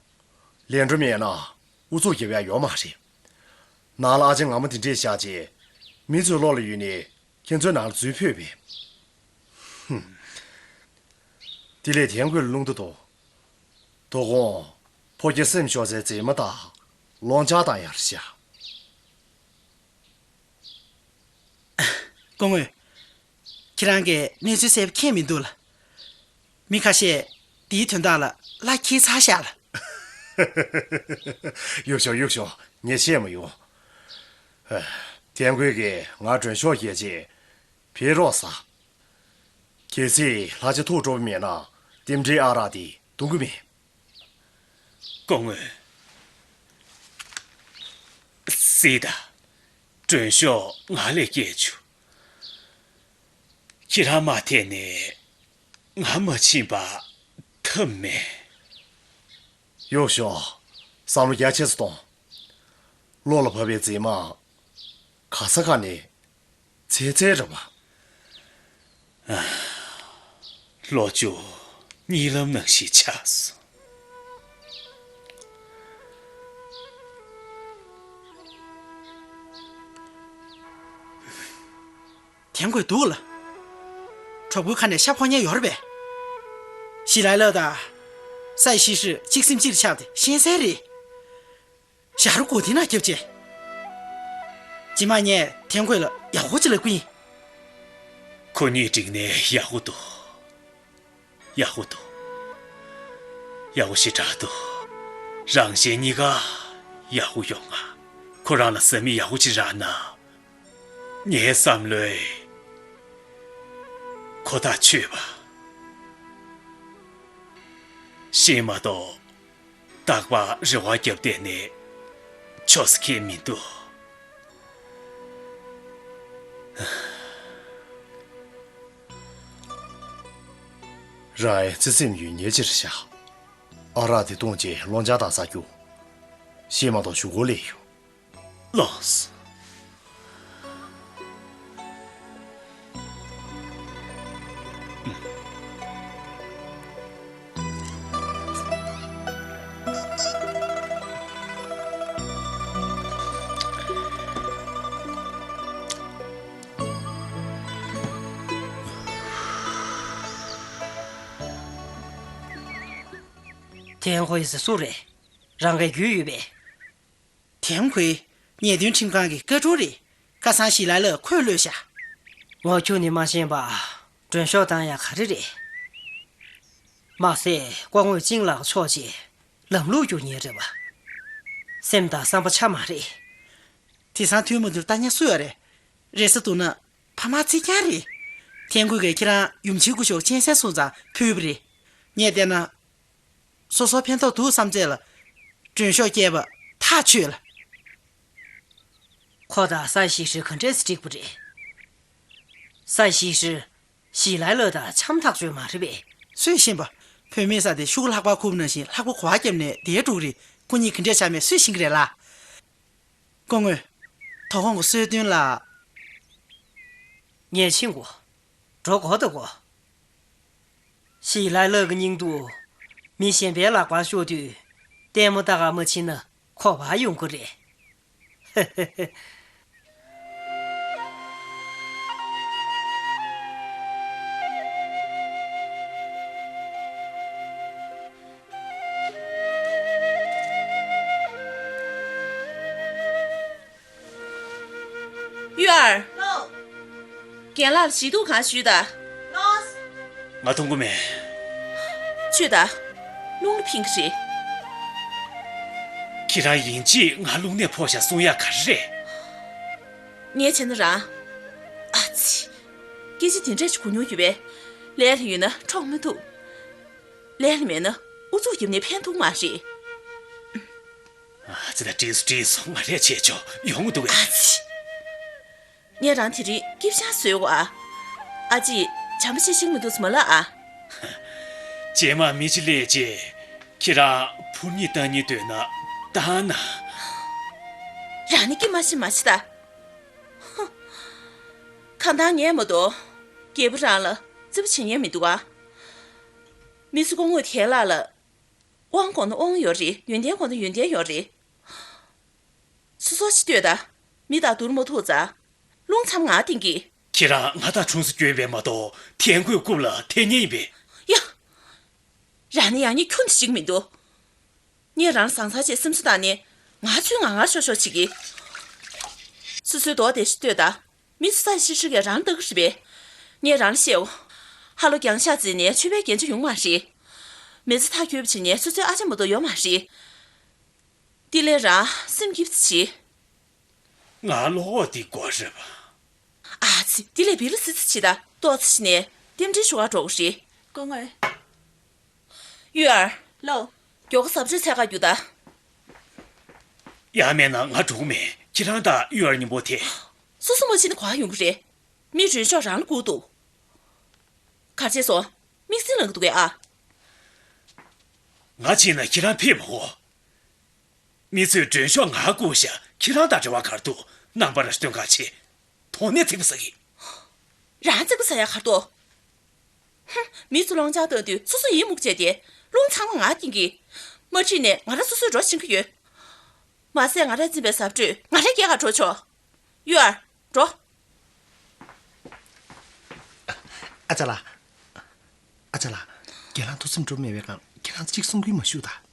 ལན་འགྲོ་མེད་ན་ཨུ་ཚུགས་རྒྱབ་ཡག་ཡོད་མ་རེད། ནང་ལ་ཨ་ཅེ་ངར་མ་དེ་འདྲས་བཞག་རྗེས། མི་ཚོའི་བློ་ལ་ཡོད་ནས་ཁྱེད་ཚོའི་ནང་ལ་འཛུལ་ཕོད་པས། ཧུམ། དེ་ལས་ཐན་ཁོས་རླུང་རྟ་དོ། དོ་དགོང་། ཕོ་སྐྱེས་སེམས་ཤོར་སའི་མཛེས་མ་དག་ལོང་ཆགས་བཏང་ཡར་བཞག་སྐུ་ངོ། ཁྱེད་རང་གིས་གནས་ཚུལ་གསལ་པོ་མཁྱེན་མི་འདུག་ལ། མི་ཁ་ཤས་དེའི་དོན་དག་ལ་གླགས་འཁེལ་ཚར་ཤག་ལ། གཡུག་ཤོག་གཡུག་ཤོག་ངས་བཤད་མ་ཡོང་། ཨ། ཐན་ཁོས་ཀྱིས་ང་མགྲོན་ཤོག་རྒྱག་རྗེས་ཕེབས་རོགས་ཟེར། གལ་སྲིད་ལྷ་རྗེ་ཐུགས་སྤྲོ་པོ་མེད་ན་རྟེན་འབྲེལ་ཨ་རག་དེ་འཐུང་གི་མེད། སྐུ་ངོ། སྲིད་ད། མགྲོན་ཤོག་ང་ལས་སྐྱེལ་བཅུག་ཁྱེད་རང་མ་ཐད་ནས་ང་མ་ཕྱིན་པ་ཐབས་མེད། གཡུག་ཤོག་བསམ་བློ་རྒྱ་ཆེ་ཙམ་གཏོང་། བློ་ལ་བབས་པའི་མཛེས་མ། ག་ས་ག་ནས། ཚེ་ཚེ་རེད་པ། ལོ་བཅུ་གཉིད་ལམ་ནང་བཞིན་ཆགས་སོང་། ཐན་ཁོས་འདུག་ལ། གྲོགས་པོའི་ཁ་ནས་ཤ་ཕོ་ཉན་ཡོད་རེད་པས། ཞི་ལའི་ལགས་དང་། སའི་ཤི་ཧྲི་གཅིག་སེམས་གཅིག་ལ་ཆགས་ཏེ་ཤེས་གསལ་རེད། ཞྭ་རུ་གོ་དེ་ན་རྒྱབ་ཅེ། ཇི་མ་ངས་ཐན་ཁོས་ལ་ཡག་པོ་ཅིག་ལབ་ཀྱི་ཡིན། ཁོ་གཉིས་འགྲིག་ནས་ཡག་པོ་འདུག་ཡག་པོ་འདུག་ཡག་པོ་ཞེ་དྲག་འདུག་རང་གཞན་གཉིས་ཀ་ཡག་པོ་ཡོང་ང་། ཁོ་རང་ལ་བཟའ་མི་ཡག་པོ་ཅིག་རག་ན། ངའི་བསམ་བློས་ཁོ་ཐག་ཆོད་པ། ཤེས་མ་གཏོགས། རྟག་པར་རེ་བ་བརྒྱབ་བསྡད་ནས་ཆོག་ས་ཁེལ་མི་འདུག་རའི་ཙི་སེམས་ཡུལ་ཉེ་ཕྱིར་བཞག་ཨ་རག་དེ་བཏུང་རྗེས་སློང་ཆང་དང་ཟ་རྒྱུ། ཤེས་མ་གཏོགས་ཞུ་སྒོ་ལས་ཡོད། ལགས། ཐན་ཁོའི་ཟེར་སུ་རེད། རང་གི་རྒྱུས་ཡོད་པས། ཐན་ཁོའི་ཉེས་དོན་ཁྲིམས་ཁང་གི་བཀའ་དྲུང་རེད། ཁ་སང་ཞི་ལ་ལ་ཁོས་གློད་བཞག་ངོ་ཁྱོད་ནི་མ་ཤེས་པ། མགྲོན་ཤོག་བཏང་ཡ་ག་རེ་རེད། མ་ཟད་ཀོ་ངོས་ཅིང་ལག་ཕྱོགས་ཀྱི་ལམ་ལུགས་བསྒྱུར་ཉེན་རེད་བ། སེམས་དང་བསམ་པ་ཆ་མ་རེད། དེང་སང་ཐུན་མོང་དུ་ལྟ་ཉན་སུ་ཡོད་རེད། རེ་ས་འདུག་ན། ཕ་མ་ཚིག་རྐྱང་རེད། ཐན་ཁོས་ཀྱིས་ཁྱེད་རང་ཡུམ་ཆེན་སྐུ་ཞབས་གཅན་གཟན་སོང་ཙང་ཕུལ་བ་རེད། ངས་བལྟས་ན། སོ་སོར་ཕན་ཐོགས་འདུག་བསམ་ཚད་ལ། མགྲོན་ཤོག་བསྐྱལ་བ་ཐག་ཆོད་ལ། ཁོ་དང་སའི་ཞིག་ཧྲི་ག་འདྲས་སེ་འགྲིག་པ་རེད། སའི་ཞིག་ཧྲི། ཞི་ལའི་ལོ་དང་འཆམ་ཐག་ཆོད་མ་རེད་པས། སུས་ཤེས་པ། བུད་མེད་ས་དེ་ཤུགས་ལྷག་པར་ཁུར་ནང་བཞིན་ལྷག་པ་གོ་བ་བརྒྱབ་ནས་བསྡད་འགྲོ་གི་རེད། ཁོ་གཉིས་ག་འདྲས་ཆགས་མེད་སུས་ཤེས་ཀྱི་རེད་ལ། སྐུ་ངོ། དོ་དགོང་གི་གསོལ་སྟོན་ལ། ངས་ཕྱིན་གོ། འགྲོ་དགོས་འདུག་གོ། ཞི་ལའི་ལགས་ཀྱི་སྙིང་སྡུག་མི་གཞན་པའི་ལག་པར་ཤོར་དུས་ལྟད་མོ་ལྟ་ག་མ་ཕྱིན་ན་ཁོ་པ་ཡོང་གི་རེད། གཡུ་ཨར། ལགས། རྒན་ལགས་ལ་ཞེ་སྡུག་གང་ཞུས་དང་། ལགས། ང་མཐོང་གི་མེད། ཆོས་དང་། རླུང་ལ་ཕིང་གི་རེད། ཁྱེད་རང་ཡིན་གཅིག་ང་རླུང་ནད་ཕོག་བཞག་གསུང་ཡག་ག་རེ་རེད། ངས་བྱས་ན་རང་། ཨ་ཙི། སྐད་ཆ་དེ་འདྲས་ཞིག་གོ་མྱོང་ཡོད་པས། ལས་ལ་ཡོད་ན་འཕྲོག་མི་ཐུབ། ལས་ལ་མེད་ན་ཨུ་ཚུགས་བརྒྱབ་ནས་ཕན་ཐོགས་མ་རེད། ཨ་ཙི་ད་བྲིས་སོ་བྲིས་སོ་ང་རས་བྱས་ཆོག་ཡོང་གི་འདུག་གས། ཨ་ཙི། ངས་རང་དེ་རིང་སྐྱིད་ཤག་བཟོས་གོ་ཨ། ཨ་ཅེ། བྱམས་པོ་བྱེད་ཤེས་མི་འདུག་ཟེར་མ་ལབ་ཨ། རྗེས་མ་མི་གཅིག་སླེབས་རྗེས་ཁྱེད་རང་འཕུར་མཉེ་བཏང་སྙིང་འདོད་ན་བཏང་ན། རང་ནི་སྐྱིད་མ་ཤེས་མ་ཤེས་ད། ཧུ། ཁ་འདང་ངས་མ་གཏོགས། རྒྱལ་པོ་རང་ལ་བརྩི་བ་བྱེད་མཁན་མི་འདུག་ཨ། མི་ཚོ་སྐུ་ངོ་དེ་ལགས་ལ། དབང་དགོས་ན་དབང་ཡོད་རེད། ཡོན་ཏན་དགོས་ན་ཡོན་ཏན་ཡོད་རེད། སོ་སོ་ཅིག་ལྟོས་དང་། མི་དང་བསྡུར་མ་ཐུབ་ཙང་། རླུང་མཚམས་ང་སྟེང་གི། ཁྱེད་རང་ང་དང་གྲོངས་སུ་བསྐྱོན་པས་མ་གཏོགས་ཐན་ཁོའི་རྐུབ་ལ་འཐེན་མཁན་ཡིན་པས། ཡ། རང་ནི་ཡང་ནི་ཁྱོན་དུ་ཞིག་མི་འདུག་ངས་རང་ལ་བཟང་ཚར་ཅེས་སེམས་གསོ་བཏང་ནས་ང་ཚོའི་ང་ངར་ཤོར་ཤོར་བྱེད་ཀྱི། སོ་སོའི་མདོག་དེ་ཞིག་ལྟོས་དང་། མི་ཚོ་ས་ཤི་ཤི་གས་རང་ལྟ་གི་རེད་པས། ངས་རང་ལ་བཤད་འོ། ཧ་ལོ་རྒྱང་ཤག་བརྩིས་ནས་ཆོས་པའི་རྒྱན་ཆ་ཡོང་མ་རེད། མི་ཚེ་ཐག་གཅོད་པ་བྱེད་ནས་སོ་སོའི་ཨ་ཅག་མ་གཏོགས་ཡོད་མ་རེད། དེ་ལས་རང་སེམས་སྐྱིད་པ་བྱེད། ང་བློ་འོག་འདི་དགོས་རེད་པ། ཨ་ཙི། དེ་ལས་བི་ལ་སི་སི་བྱེད་ད་ཏོག་ཙི་ནས་རྟེན་འབྲེལ་ཞུ་ག་འགྲོ་གི་རེད། སྐུ་ངོ། གཡུ་ཨར། ལོ། མགྱོགས་པོ་ཟབ་ཆོས་འཚོལ་ག་རྒྱུགས་ད། ཡང་མེད་ན་ང་འགྲོ་གི་མེད། ཁྱེད་རང་དང་གཡུ་ཨར་མཉམ་པོ་དེ། སོ་སོ་མ་ཕྱིན་ན་ག་ཡོང་གི་རེད། མི་མགྲོན་ཤོག་རང་ལ་སྒུག་འདུག་ག་རེ་བྱས་སོང་། དམིགས་བསལ་ལངས་ཀྱི་འདུག་གས་ཨ། ང་ཕྱིན་ན་ཁྱེད་རང་ཕེབས་མ་དགོས། མི་ཚོས་མགྲོན་ཤོག་ང་བསྐུར་བཞག་ཁྱེད་རང་དང་འབྲེལ་བ་ག་རེ་འདུག་རྣམ་པར་སྟོན་ཁ་ཆེ། དོན་ནས་ཚིག་པ་ཟ་གི། རང་ཚིག་པ་ཟ་ཡ་ག་རེ་འདུག་ཧུམ། མི་ཚོ་སློང་ཆང་བཏང་དུས་སོ་སོ་ཡིད་མུག་བྱས་ཏེ། རླུང་ཚང་མ་ང་བཏིང་གི། མ་ཁྲིད་ནས་ང་རང་སོ་སོས་འགྲོ་ཤེས་ཀྱི་ཡོད། མ་ཟད་ང་རས་བཙིམས་པའི་ཟབ་སྤྲོས་ང་རས་སྐྱེལ་ག་འགྲོ་ཆོག་གཡུ་ཨར། འགྲོ། ཨ་ཅག་ལགས། ཨ་ཅག་ལགས། རྒན་ལགས་ཐུགས་སེམས་འགྲོ་མེད་པའི་སྒང་ཁྱེད་རང་གཅིག་གསུང་གི་མ་བཞུགས་ད།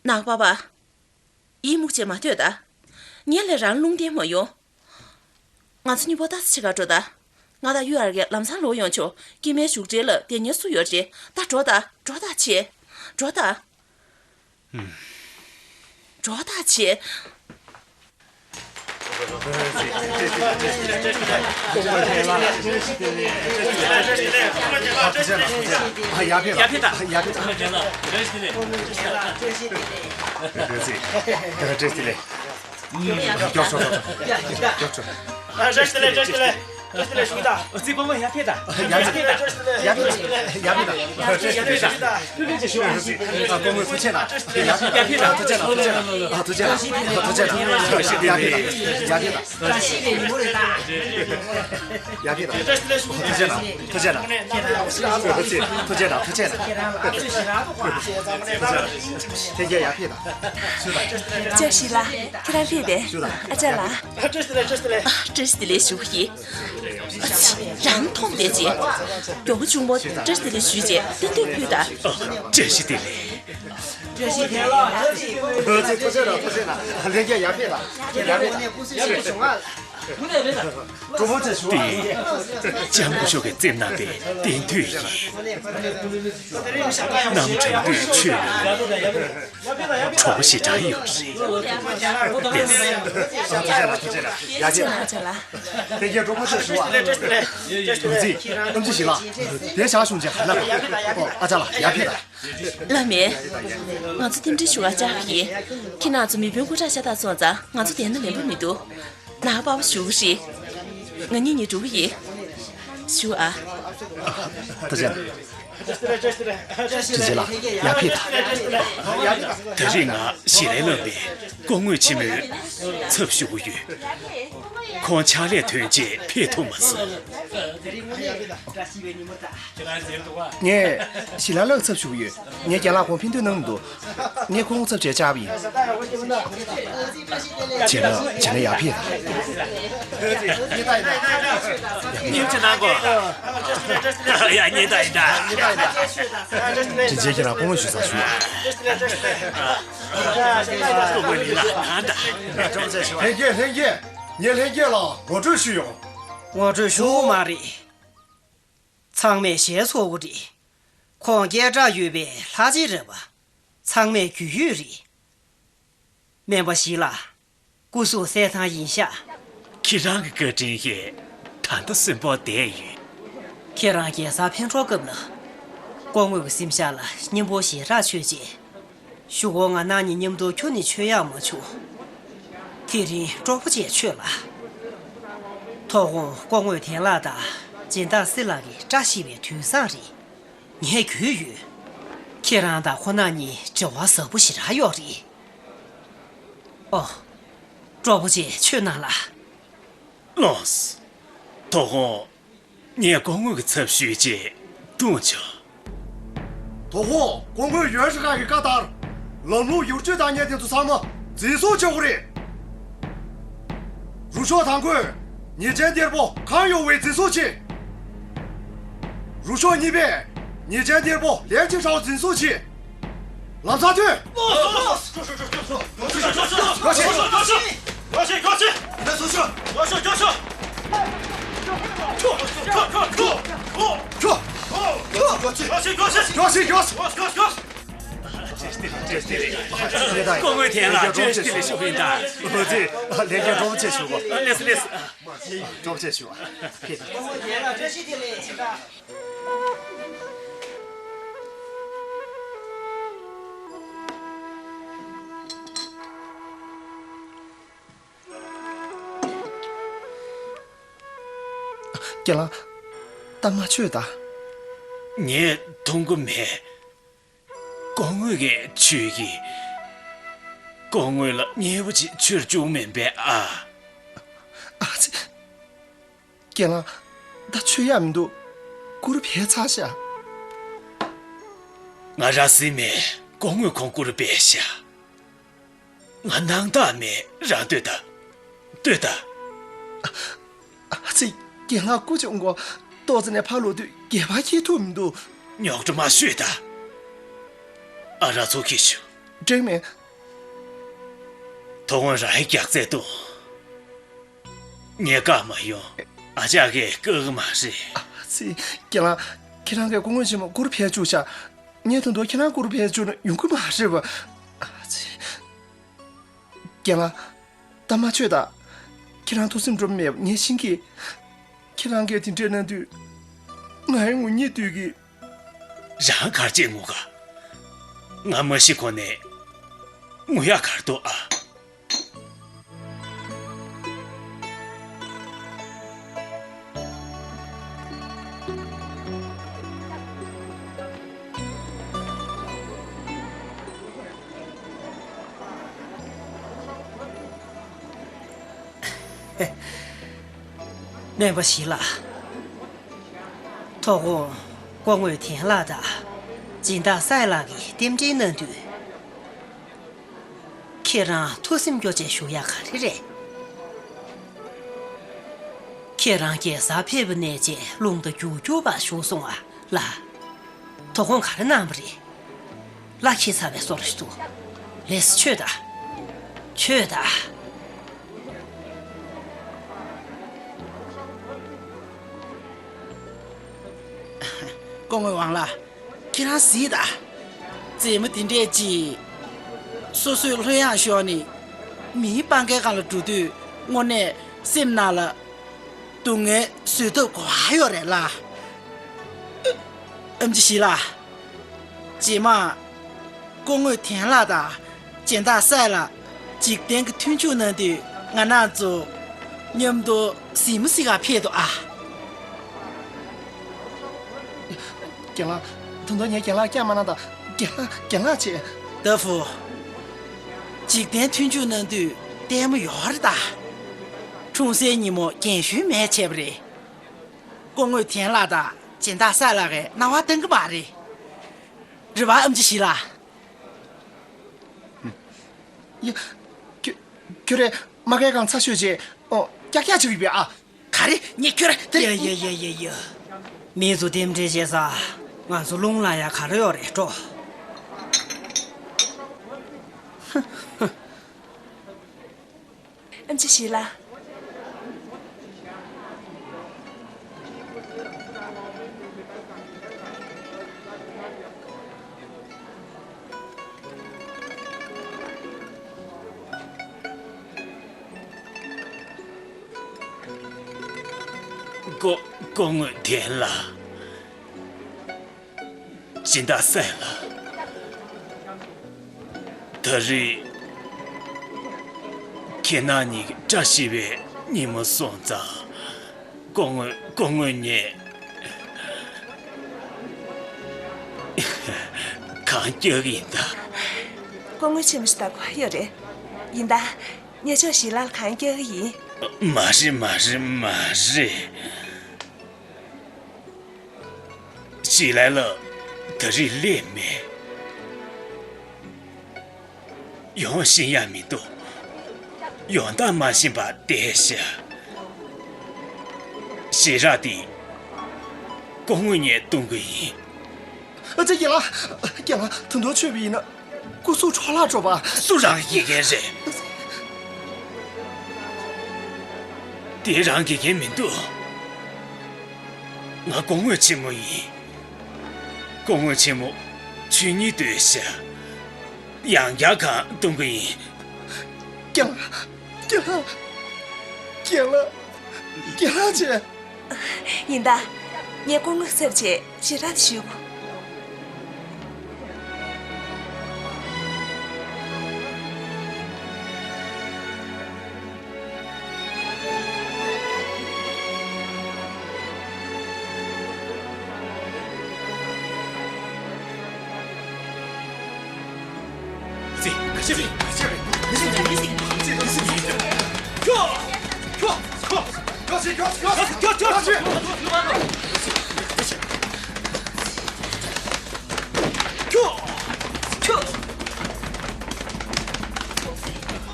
ནག་པ་པ། ཡིད་མུག་བྱས་མ་སྡོད་ད། ངས་ལས་རང་རླུང་བསྟན་མ་ཡོང་། ང་ཚོ་གཉིས་པོ་ཏོག་ཙམ་ཕྱི་ཁར་འགྲོ་ད། ང་དང་གཡུ་ཨར་གྱིས་ལམ་སང་ལོག་ཡོང་ཆོག་སྐྱེ་དམན་བཞུགས་གྲལ་ལ་བསྡད་མཁན་སུ་ཡོད་རེད། ད་འགྲོ་ད། འགྲོ་ད་བྱས། འགྲོ་ད། འགྲོ་ད་བྱས། ཡར་ཕེབས་དང་། ཡར་ཕེབས་དང་། ཡར་ཕེབས་དང་། བཀྲ་ཤིས་བདེ་ལེགས། ཡར་ཕེབས་དང་། བཀྲ་ཤིས་བདེ་ལེགས། བཀྲ་ཤིས་བདེ་ལེགས། བཀྲ་ཤིས་བདེ་ལེགས། བཀྲ་ཤིས་བདེ་ལེགས་ཞུ་གི་ད། ཨ་ཙི་སྤོ་མོ་ཡར་ཕེབས་དང་། ཡར་ཕེབས་དང་། ཡར་ཕེབས་དང་། ཡར་ཕེབས་དང་། ཡར་ཕེབས་དང་། ཨ་སྤོ་མོ་ཐུགས་རྗེ་གནང་། ཡར་ཕེབས་དང་། ཐུགས་རྗེ་གནང་། ཐུགས་རྗེ་གནང་། ཨ་ཐུགས་རྗེ་གནང་། ཐུགས་རྗེ་གནང་། ཡར་ཕེབས་དང་། ཡར་ཕེབས་དང་། ཡར་ཕེབས་དང་། ཐུགས་རྗེ་གནང་། ཐུགས་རྗེ་གནང་། ཐུགས་རྗེ་གནང་། ཐུགས་རྗེ་གནང་། ཐུགས་རྗེ་གནང་། ལྷན་རྒྱས་ཡར་ཕེབས་དང་། བཀྲ་ཤིས་ལགས། ཁྱེད་རང་ཕེབས་པས། ཨ་ཅག་ལགས། བཀྲ་ཤིས་བདེ་ལེགས། བཀྲ་ཤིས་བདེ་ལེགས་ཞུ་གི་ཡིན། ཨ་ཙི། རང་མཐོང་བསྡད་ཅིག་མགྱོགས་པོ་གཅུང་མོ་བཀྲ་ཤིས་བདེ་ལེགས་ཞུས་རྗེས་སྟོན་སྟོན་ཕུལ་དང་། བཀྲ་ཤིས་བདེ་ལེགས། བཀྲ་ཤིས་བདེ་ལེགས། ཐུགས་རྗེ་གནང་། ཐུགས་རྗེ་གནང་། ལྷན་རྒྱས་ཡར་ཕེབས་དང་། ཡར་ཕེབས་དང་། གྲོགས་པོ་ཚོས་ཞུ་བ། འདི་ལྕམ་སྐུ་ཞབས་ཀྱིས་བཙེམས་གནང་བའི་རྟེན་མདོས་ཡིན། གནམ་གྲང་དུས་ཆོས་ལ་གྲོགས་པོ་ཞེ་དྲག་ཡོད་རེད། ལགས་སོ། ཨ་ཅག་ལགས། ལྷན་རྒྱས་གྲོགས་པོ་ཚོས་ཞུ་བ། ཐུགས་རྗེ། ཨམ་ཆི་ཞིག་ལགས། དེ་བཞག་བྱུང་རྗེས་ག་ལ། ཨོ་ཨ་ཅག་ལགས་ཡར་ཕེབས་དང་། བླ་མས། ང་ཚོ་རྟེན་འབྲེལ་ཞུ་གར་བཅར་བ་ཡིན། ཁྱེད་རང་ཚོ་མི་དཔོན་སྐུ་དྲག་ཤ་སྟག་སོང་ཙང་ང་ཚོ་བསྡད་ན་ལན་པོ་མི་འདུག་ནང་པ་པ་ཞུ་གི་རེད། ང་གཉིས་གཉིས་འགྲོ་གི་ཡིན། ཞུ་ཨ། ཐུགས་རྗེ་གནང་། ཐུགས་རྗེ་ལགས། ཡར་ཕེབས་དང་། ད་རེས་ང་ཞི་ལའི་བླ་མའི་སྐུ་ངོ་ཆེན་མོའི་ཚབ་ཞུ་གི་ཡོད། ཁོང་ཕྱག་ལས་ཐོན་རྗེས་ཕེབས་ཐུབ་མ་སོང་། ངས་ཞི་ལའི་བླ་མའི་ཚབ་ཞུ་གི་ཡོད། ངའི་རྒན་ལགས་ཁོང་ཕན་ཐོགས་གནང་མི་འདུག་ངས་ཁོང་ཚབ་བྱས་བཅར་བ་ཡིན། བྱས་ན་བྱས་ན་ཡར་ཕེབས་དང་། ཉིན་གཅིག་གནང་དགོས། ཡ་ཉིན་ད་ཡིན་ད། དྲིན་ཆེན། ཁྱེད་རང་སྐུ་ངོ་ཞུ་ས་ཞུ། སྐུ་ངོ་ཡིན་ལ་ད་ད། ལྷན་རྒྱས། ལྷན་རྒྱས། ངས་ལྷན་རྒྱས་ལ་ངོ་སྤྲོད་ཞུས་ཡོང་། ངོ་སྤྲོད་ཞུ་དགོས་མ་རེད། ཚང་མས་ཞལ་ཚོར་གོ་རེད། ཁོང་སྐད་གྲགས་ཡོད་པའི་ལྷ་རྗེ་རེད་པ། ཚང་མས་རྒྱུས་ཡོད་རེད། སྨན་པ་ཞིག་ལ། སྐུ་གཟུགས་གསལ་ཐང་ཡིན་ཤག་ཁྱེད་རང་གི་བཀའ་དྲིན་བཞིན་ད་ལྟ་གསོན་པོར་བསྡད་ཡོད། ཁྱེད་རང་རྒྱལ་སར་ཕེབས་འགྲོ་སྐབས་ལ། སྐུ་ངོ་གི་སེམས་ཤར་ལ་སྙིང་པོ་ཞེ་དྲག་ཆོད་རྗེས། གཞུག་གུ་ང་རང་གཉིས་མཉམ་དུ་ཁྱོན་ནས་མཆོད་ཡག་མ་བྱུང་། དེ་རིང་སྤྲོ་པོ་བྱས་མཆོད་ལ། དོ་དགོང་སྐུ་ངོ་དན་ལགས་དང་སྦྱིན་བདག་སྲིད་ལགས་ཀྱི་བཀྲ་ཤིས་པའི་དུས་བཟང་རེད། ངས་རྒྱུས་ཡོད། ཁྱེད་རང་དང་ཁོ་རང་གཉིས་འབྲེལ་བ་ཟབ་པོ་ཞེ་དྲག་ཡོད་རེད། ཨོ། སྤྲོ་པོ་བྱས་མཆོད་གནང་ལ། ལགས་སོ། དོ་དགོང་ངས་སྐུ་ངོ་གི་ཚབ་ཞུས་རྗེས་འཐུང་ཆོག་དོ་དགོང་སྐུ་ངོ་ཡོན་ཧྲི་ཁ་གི་བཀའ་ལྟར། ལམ་ལུགས་བསྒྱུར་བཅོས་བཏང་མཁན་དེ་ཚོ་ཚང་མ་འཛིན་བཟུང་བྱེད་དགོས་རེད། རུ་ཤོག་དང་པོས་ཉེས་ཅན་གཏེར་པོ་གང་ཡོང་བའི་འཛིན་བཟུང་བྱེད། རུ་ཤོག་གཉིས་པས་ཉེས་ཅན་གཏེར་པོ་ལན་ཅིན་ཧྲའོ་འཛིན་བཟུང་བྱེད། ལམ་སང་ཐོན། སྐུ་ངོ་དེ་ལ་བཀྲ་ཤིས་བདེ་ལེགས་ཞུ་གི་ཡིན་ད། ཨོ་ཙི། ལྷན་རྒྱས་སྤྲོ་པོ་བྱས་ཞུ་གོ། ལགས་སོ་ལགས་སོ། སྤྲོ་པོ་བྱས་ཞུ་བ། ཕེབས། རྒན་ལགས། ད་མ་མཆོད་ད། ངས་འཐུང་གི་མེད། སྐུ་ངོ་གིས་མཆོད་ཀྱི། སྐུ་ངོ་ལ་མཉེས་པོ་ཅིག་མཆོད་བཅུག་མིན་པས་ཨ། ཨ་ཙི། རྒན་ལགས། ད་མཆོད་ཡག་མི་འདུག་སྐུ་རུ་བས་ཚར་ཤག་ང་ར་སེམས་མེད། སྐུ་ངོས་ཁོང་སྐུ་རུ་བས་ཤག་ང་སྣང་དག་མེད། རང་ལྟོས་དང་། ལྟོས་དང་། ཨ་ཙི། རྒན་ལགས་སྐུ་གཅོང་གོ། ཏོག་ཙམ་ནས་ཕར་ལོག་དུས་སྒལ་པར་འཁྱེར་ཐུབ་མི་འདུག་རྙོག་དྲ་མ་ཤོད་དང་། ཨ་རག་ཚུར་འཁྱེར་ཤོག་འགྲིག་མེད། དོ་དགོང་རང་གིས་རྒྱགས་ཚད་བཏང་། ངས་བཀག་མ་ཡོང་། ཨ་ཅག་གིས་བཀག་གི་མ་རེད། ཨ་ཙི། རྒན་ལགས། ཁྱེད་རང་གིས་སྐུ་ངོ་ཆེན་མོ་སྐུ་རུ་བས་བཅུག་ཤག་ངས་ད་དུང་ཁྱེད་རང་སྐུ་རུ་བས་བཅུག་ན་ཡོང་གི་མ་རེད་པ། ཨ་ཙི། རྒན་ལགས། ད་མ་མཆོད་ད། ཁྱེད་རང་ཐུགས་སེམས་འགྲོ་མེད་པ་ངས་ཤེས་ཀྱི། ཁྱེད་རང་གིས་དེ་འདྲས་གནང་དུས་ང་ཡང་ངུ་སྙིང་འདོད་ཀྱི། རང་ག་རེ་བྱས་ངུ་ག་ང་མ་ཤི་གོང་ནས་ངུ་ཡག་ག་རེ་འདུག་ཨ། སྨན་པ་ཞི་ལགས། དོ་དགོང་སྐུ་ངོ་ཐན་ལགས་དང་སྦྱིན་བདག་སའི་ལགས་ཀྱིས་རྟེན་འབྲེལ་གནང་དུས། ཁྱེད་རང་ཐུགས་སེམས་སྐྱོ་བྱས་བཞུགས་ཡག་ག་རེ་རེད། ཁྱེད་རང་རྒྱལ་སར་ཕེབས་པ་ནས་བྱས་རླུང་རྟ་རྒྱུག་རྒྱུག་པར་བཞུགས་སོང་ཨ་ལགས། དོ་དགོང་ག་རེ་གནང་བ་རེད། ལ་ཁྱི་ཚ་བའི་སོར་ཞིག་འདུག་ལས་ཆོས་དང་། ཆོས་དང་། སྐུ་ངོ་ཝང་ལགས། ཁྱེད་རང་གཟིགས་དང་། མཛེས་མ་དེ་འདྲས་ཅིག་སོ་སོའི་ལྷོད་ཡངས་ཤོར་ནས་མིའི་སྤང་ཁའི་སྒང་ལ་འགྲོ་དུས་དངོས་གནས་སེམས་ནང་ལ་སྡུག་བསྔལ་བཟོད་ཐབས་ག་པར་ཡོད་རེད་ལ། ཨེམ་ཆི་ཞི་ལགས། རྗེས་མ། སྐུ་ངོ་ཐན་ལགས་དང་སྦྱིན་བདག་སའི་ལགས་འཇིག་རྟེན་གྱི་མཐུན་འཇུག་གནང་དུས་ང་རང་ཚོ་མཉམ་དུ་གཟིགས་མོ་གཟིགས་གར་ཕེབས་འདུག་ཨ། རྒན་ལགས། ད་དུང་ངས་རྒན་ལགས་སྐྱག་མ་གནང་དང་། རྒན་ལགས། རྒན་ལགས་བྱས། ཏ་ཧྥུ། འཇིག་རྟེན་མཐུན་འཇུག་གནང་དུས་ལྟད་མོ་ཡོད་རེད་ད། འཁྲུངས་སའི་ཉིན་མོ་རྒན་གཞོན་མེད་བྱས་པ་རེད། སྐུ་ངོ་ཐན་ལགས་དང་སྦྱིན་བདག་སའི་ལགས་ཀྱིས་སྣང་བ་སྟོན་གྱི་མ་རེད། རེད་པ་ཨེམ་ཆི་ཞི་ལགས། ཡ། ཁྱོད། ཁྱོད་རང་མ་གའི་སྒང་ཚ་ཤོས་བྱས། ཨོ། ཀྱག་ཀྱག་བྱེད་ཀྱི་ཡོད་པས་ཨ། ག་རེ། ངས་ཁྱོད་རང་དེ་རེད། ཡ་ཡ་ཡ་ཡ་ཡ། མི་ཚོ་རྟེན་འབྲེལ་བྱེད་ས། ང་ཚོ་རླུང་ལངས་ཡག་ག་རེ་ཡོད་རེད། འགྲོ། ཨེམ་ཆི་ཞི་ལགས། སྐུ། སྐུ་ངོ་ཐན་ལགས། སྦྱིན་བདག་སའི་ལགས། ད་རེས་ཁྱེད་རྣམ་གཉིས་ཀྱི་བཀྲ་ཤིས་པའི་ཉིན་མོ་སོང་ཙང་། སྐུ་ངོ། སྐུ་ངོ་ངས་གང་རྒྱག་གི་ཡིན་ད། སྐུ་ངོ་ཆེན་མོ་ཞིག་ལྟ་དགོས་ཡོད་རེད། ཡིན་ད། ངས་ཕྱོགས་ཞི་ལགས་ལ་གང་རྒྱག་གི་ཡིན། མ་རེད། མ་རེད། མ་རེད། ཞི་ལགས་ལ་ད་རེས་སླེབས་མེད། ཡོང་ཤེས་ཡ་མི་འདུག་ཡོང་སྟངས་མ་ཤེས་པ་བསྡད་ཤག་ཞེ་དྲག་དེ་སྐུ་ངོ་ངས་གཏོང་གི་ཡིན། ཨ་ཙི། རྒན་ལགས། རྒན་ལགས། ད་དུང་ཆོས་པ་ཡིན་ན་སྐུ་གཟུགས་འཕྲོ་བརླག་འགྲོ་བ། སུ་རང་གི་དགེ་རྒན་རེད། དེ་རང་གི་དགེ་རྒན་མི་འདུག་ང་སྐུ་ངོ་ཆེན་མོ་ཡིན། སྐུ་ངོ་ཆེན་མོ། ཆོས་ཉིད་ལྟོས་ཤིག་ཡང་བསྐྱར་གང་གཏོང་གི་ཡིན། རྒན་ལགས། རྒན་ལགས། རྒན་ལགས། རྒན་ལགས་བྱས། ཡིན་ད། ངས་སྐུ་ངོའི་ཚབ་བྱས་ཞེ་དྲག་ཞུ།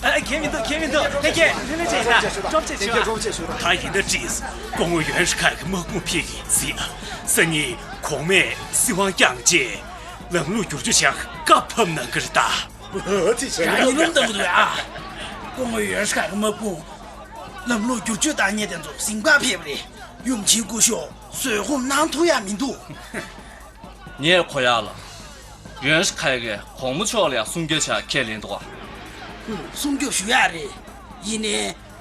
ཨ། ཁྱད་མི་འདུག་ཁྱད་མི་འདུག་ཨ། ཁྱད། ལྷོད་ལྷོད་བྱས་ཡིན་ད། སྒྲོབ་བྱས་བྱས། ད་ཡིན་ད་ཅིས། སྐུ་ངོ་ཡོན་ཧྲི་ཁ་གི་དམག་དཔུང་ཕེབས་ཀྱི་ཟེར། སང་ཉིན་གོང་མས་སྲིད་དབང་བསྐྱངས་རྗེས་ལམ་ལུགས་བསྒྱུར་བཅོས་བྱ་བཀའ་ཕབ་གནང་གི་རེད་ད། རང་ཉིད་རླུང་བཏང་གི་འདུག་ཨ། སྐུ་ངོ་ཡོན་ཧྲི་ཁ་གི་དམག་དཔུང་ལམ་ལུགས་བསྒྱུར་བཅོས་བཏང་མཁན་དེ་ཚོ་གཟིམ་ཁང་ཕེབས་རེད། ཡུམ་ཆེན་སྐུ་ཞབས་བཟོད་སྒོམ་གནང་ཐུབ་ཡ་མི་འདུག་ངས་གོ་ཡག་ལ། ཡོན་ཧྲི་ཁའི་གིས་གོང་མ་མཆོག་ལ་ཡང་གསུང་བསྐྱར་བྱ་ཁས་ལེན་འདུག་ག་ཁོས་གསུང་བསྐྱར་ཞུ་ཡག་རེད། ཡིན་ནའི།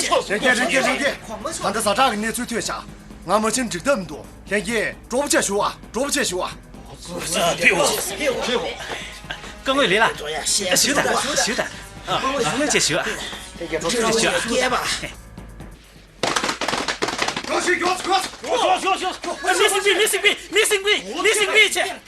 ལྷན་རྒྱས་ལྷན་རྒྱས་ལྷན་རྒྱས། ད་ལྟ་ཛ་དྲག་གི་གནས་ཚུལ་ཐོས་ཤག་ང་མ་ཕྱིན་འགྲིག་ཐབས་མི་འདུག་ལྷན་རྒྱས་སྤྲོ་པོ་བྱས་བཞུགས་ཨ། སྤྲོ་པོ་བྱས་བཞུགས་ཨ། ཕེབས་འོ། ཕེབས་འོ། སྐུ་ངོ་ལི་ལགས། བཞུགས་དང་བཞུགས་དང་། སྐུ་ངོ་བྱས་བཞུགས་ཨ། ལྷན་རྒྱས་སྤྲོ་པོ་བྱས་བཞུགས་ཨ། སྐྱེས་པ། ཞོག་ཞོག་ཞོག་ཞོག་ཞོག་ཞོག་ཞོག་ཞོག་ཞོག། Missing B, missing B, missing B, missing B ཆེ།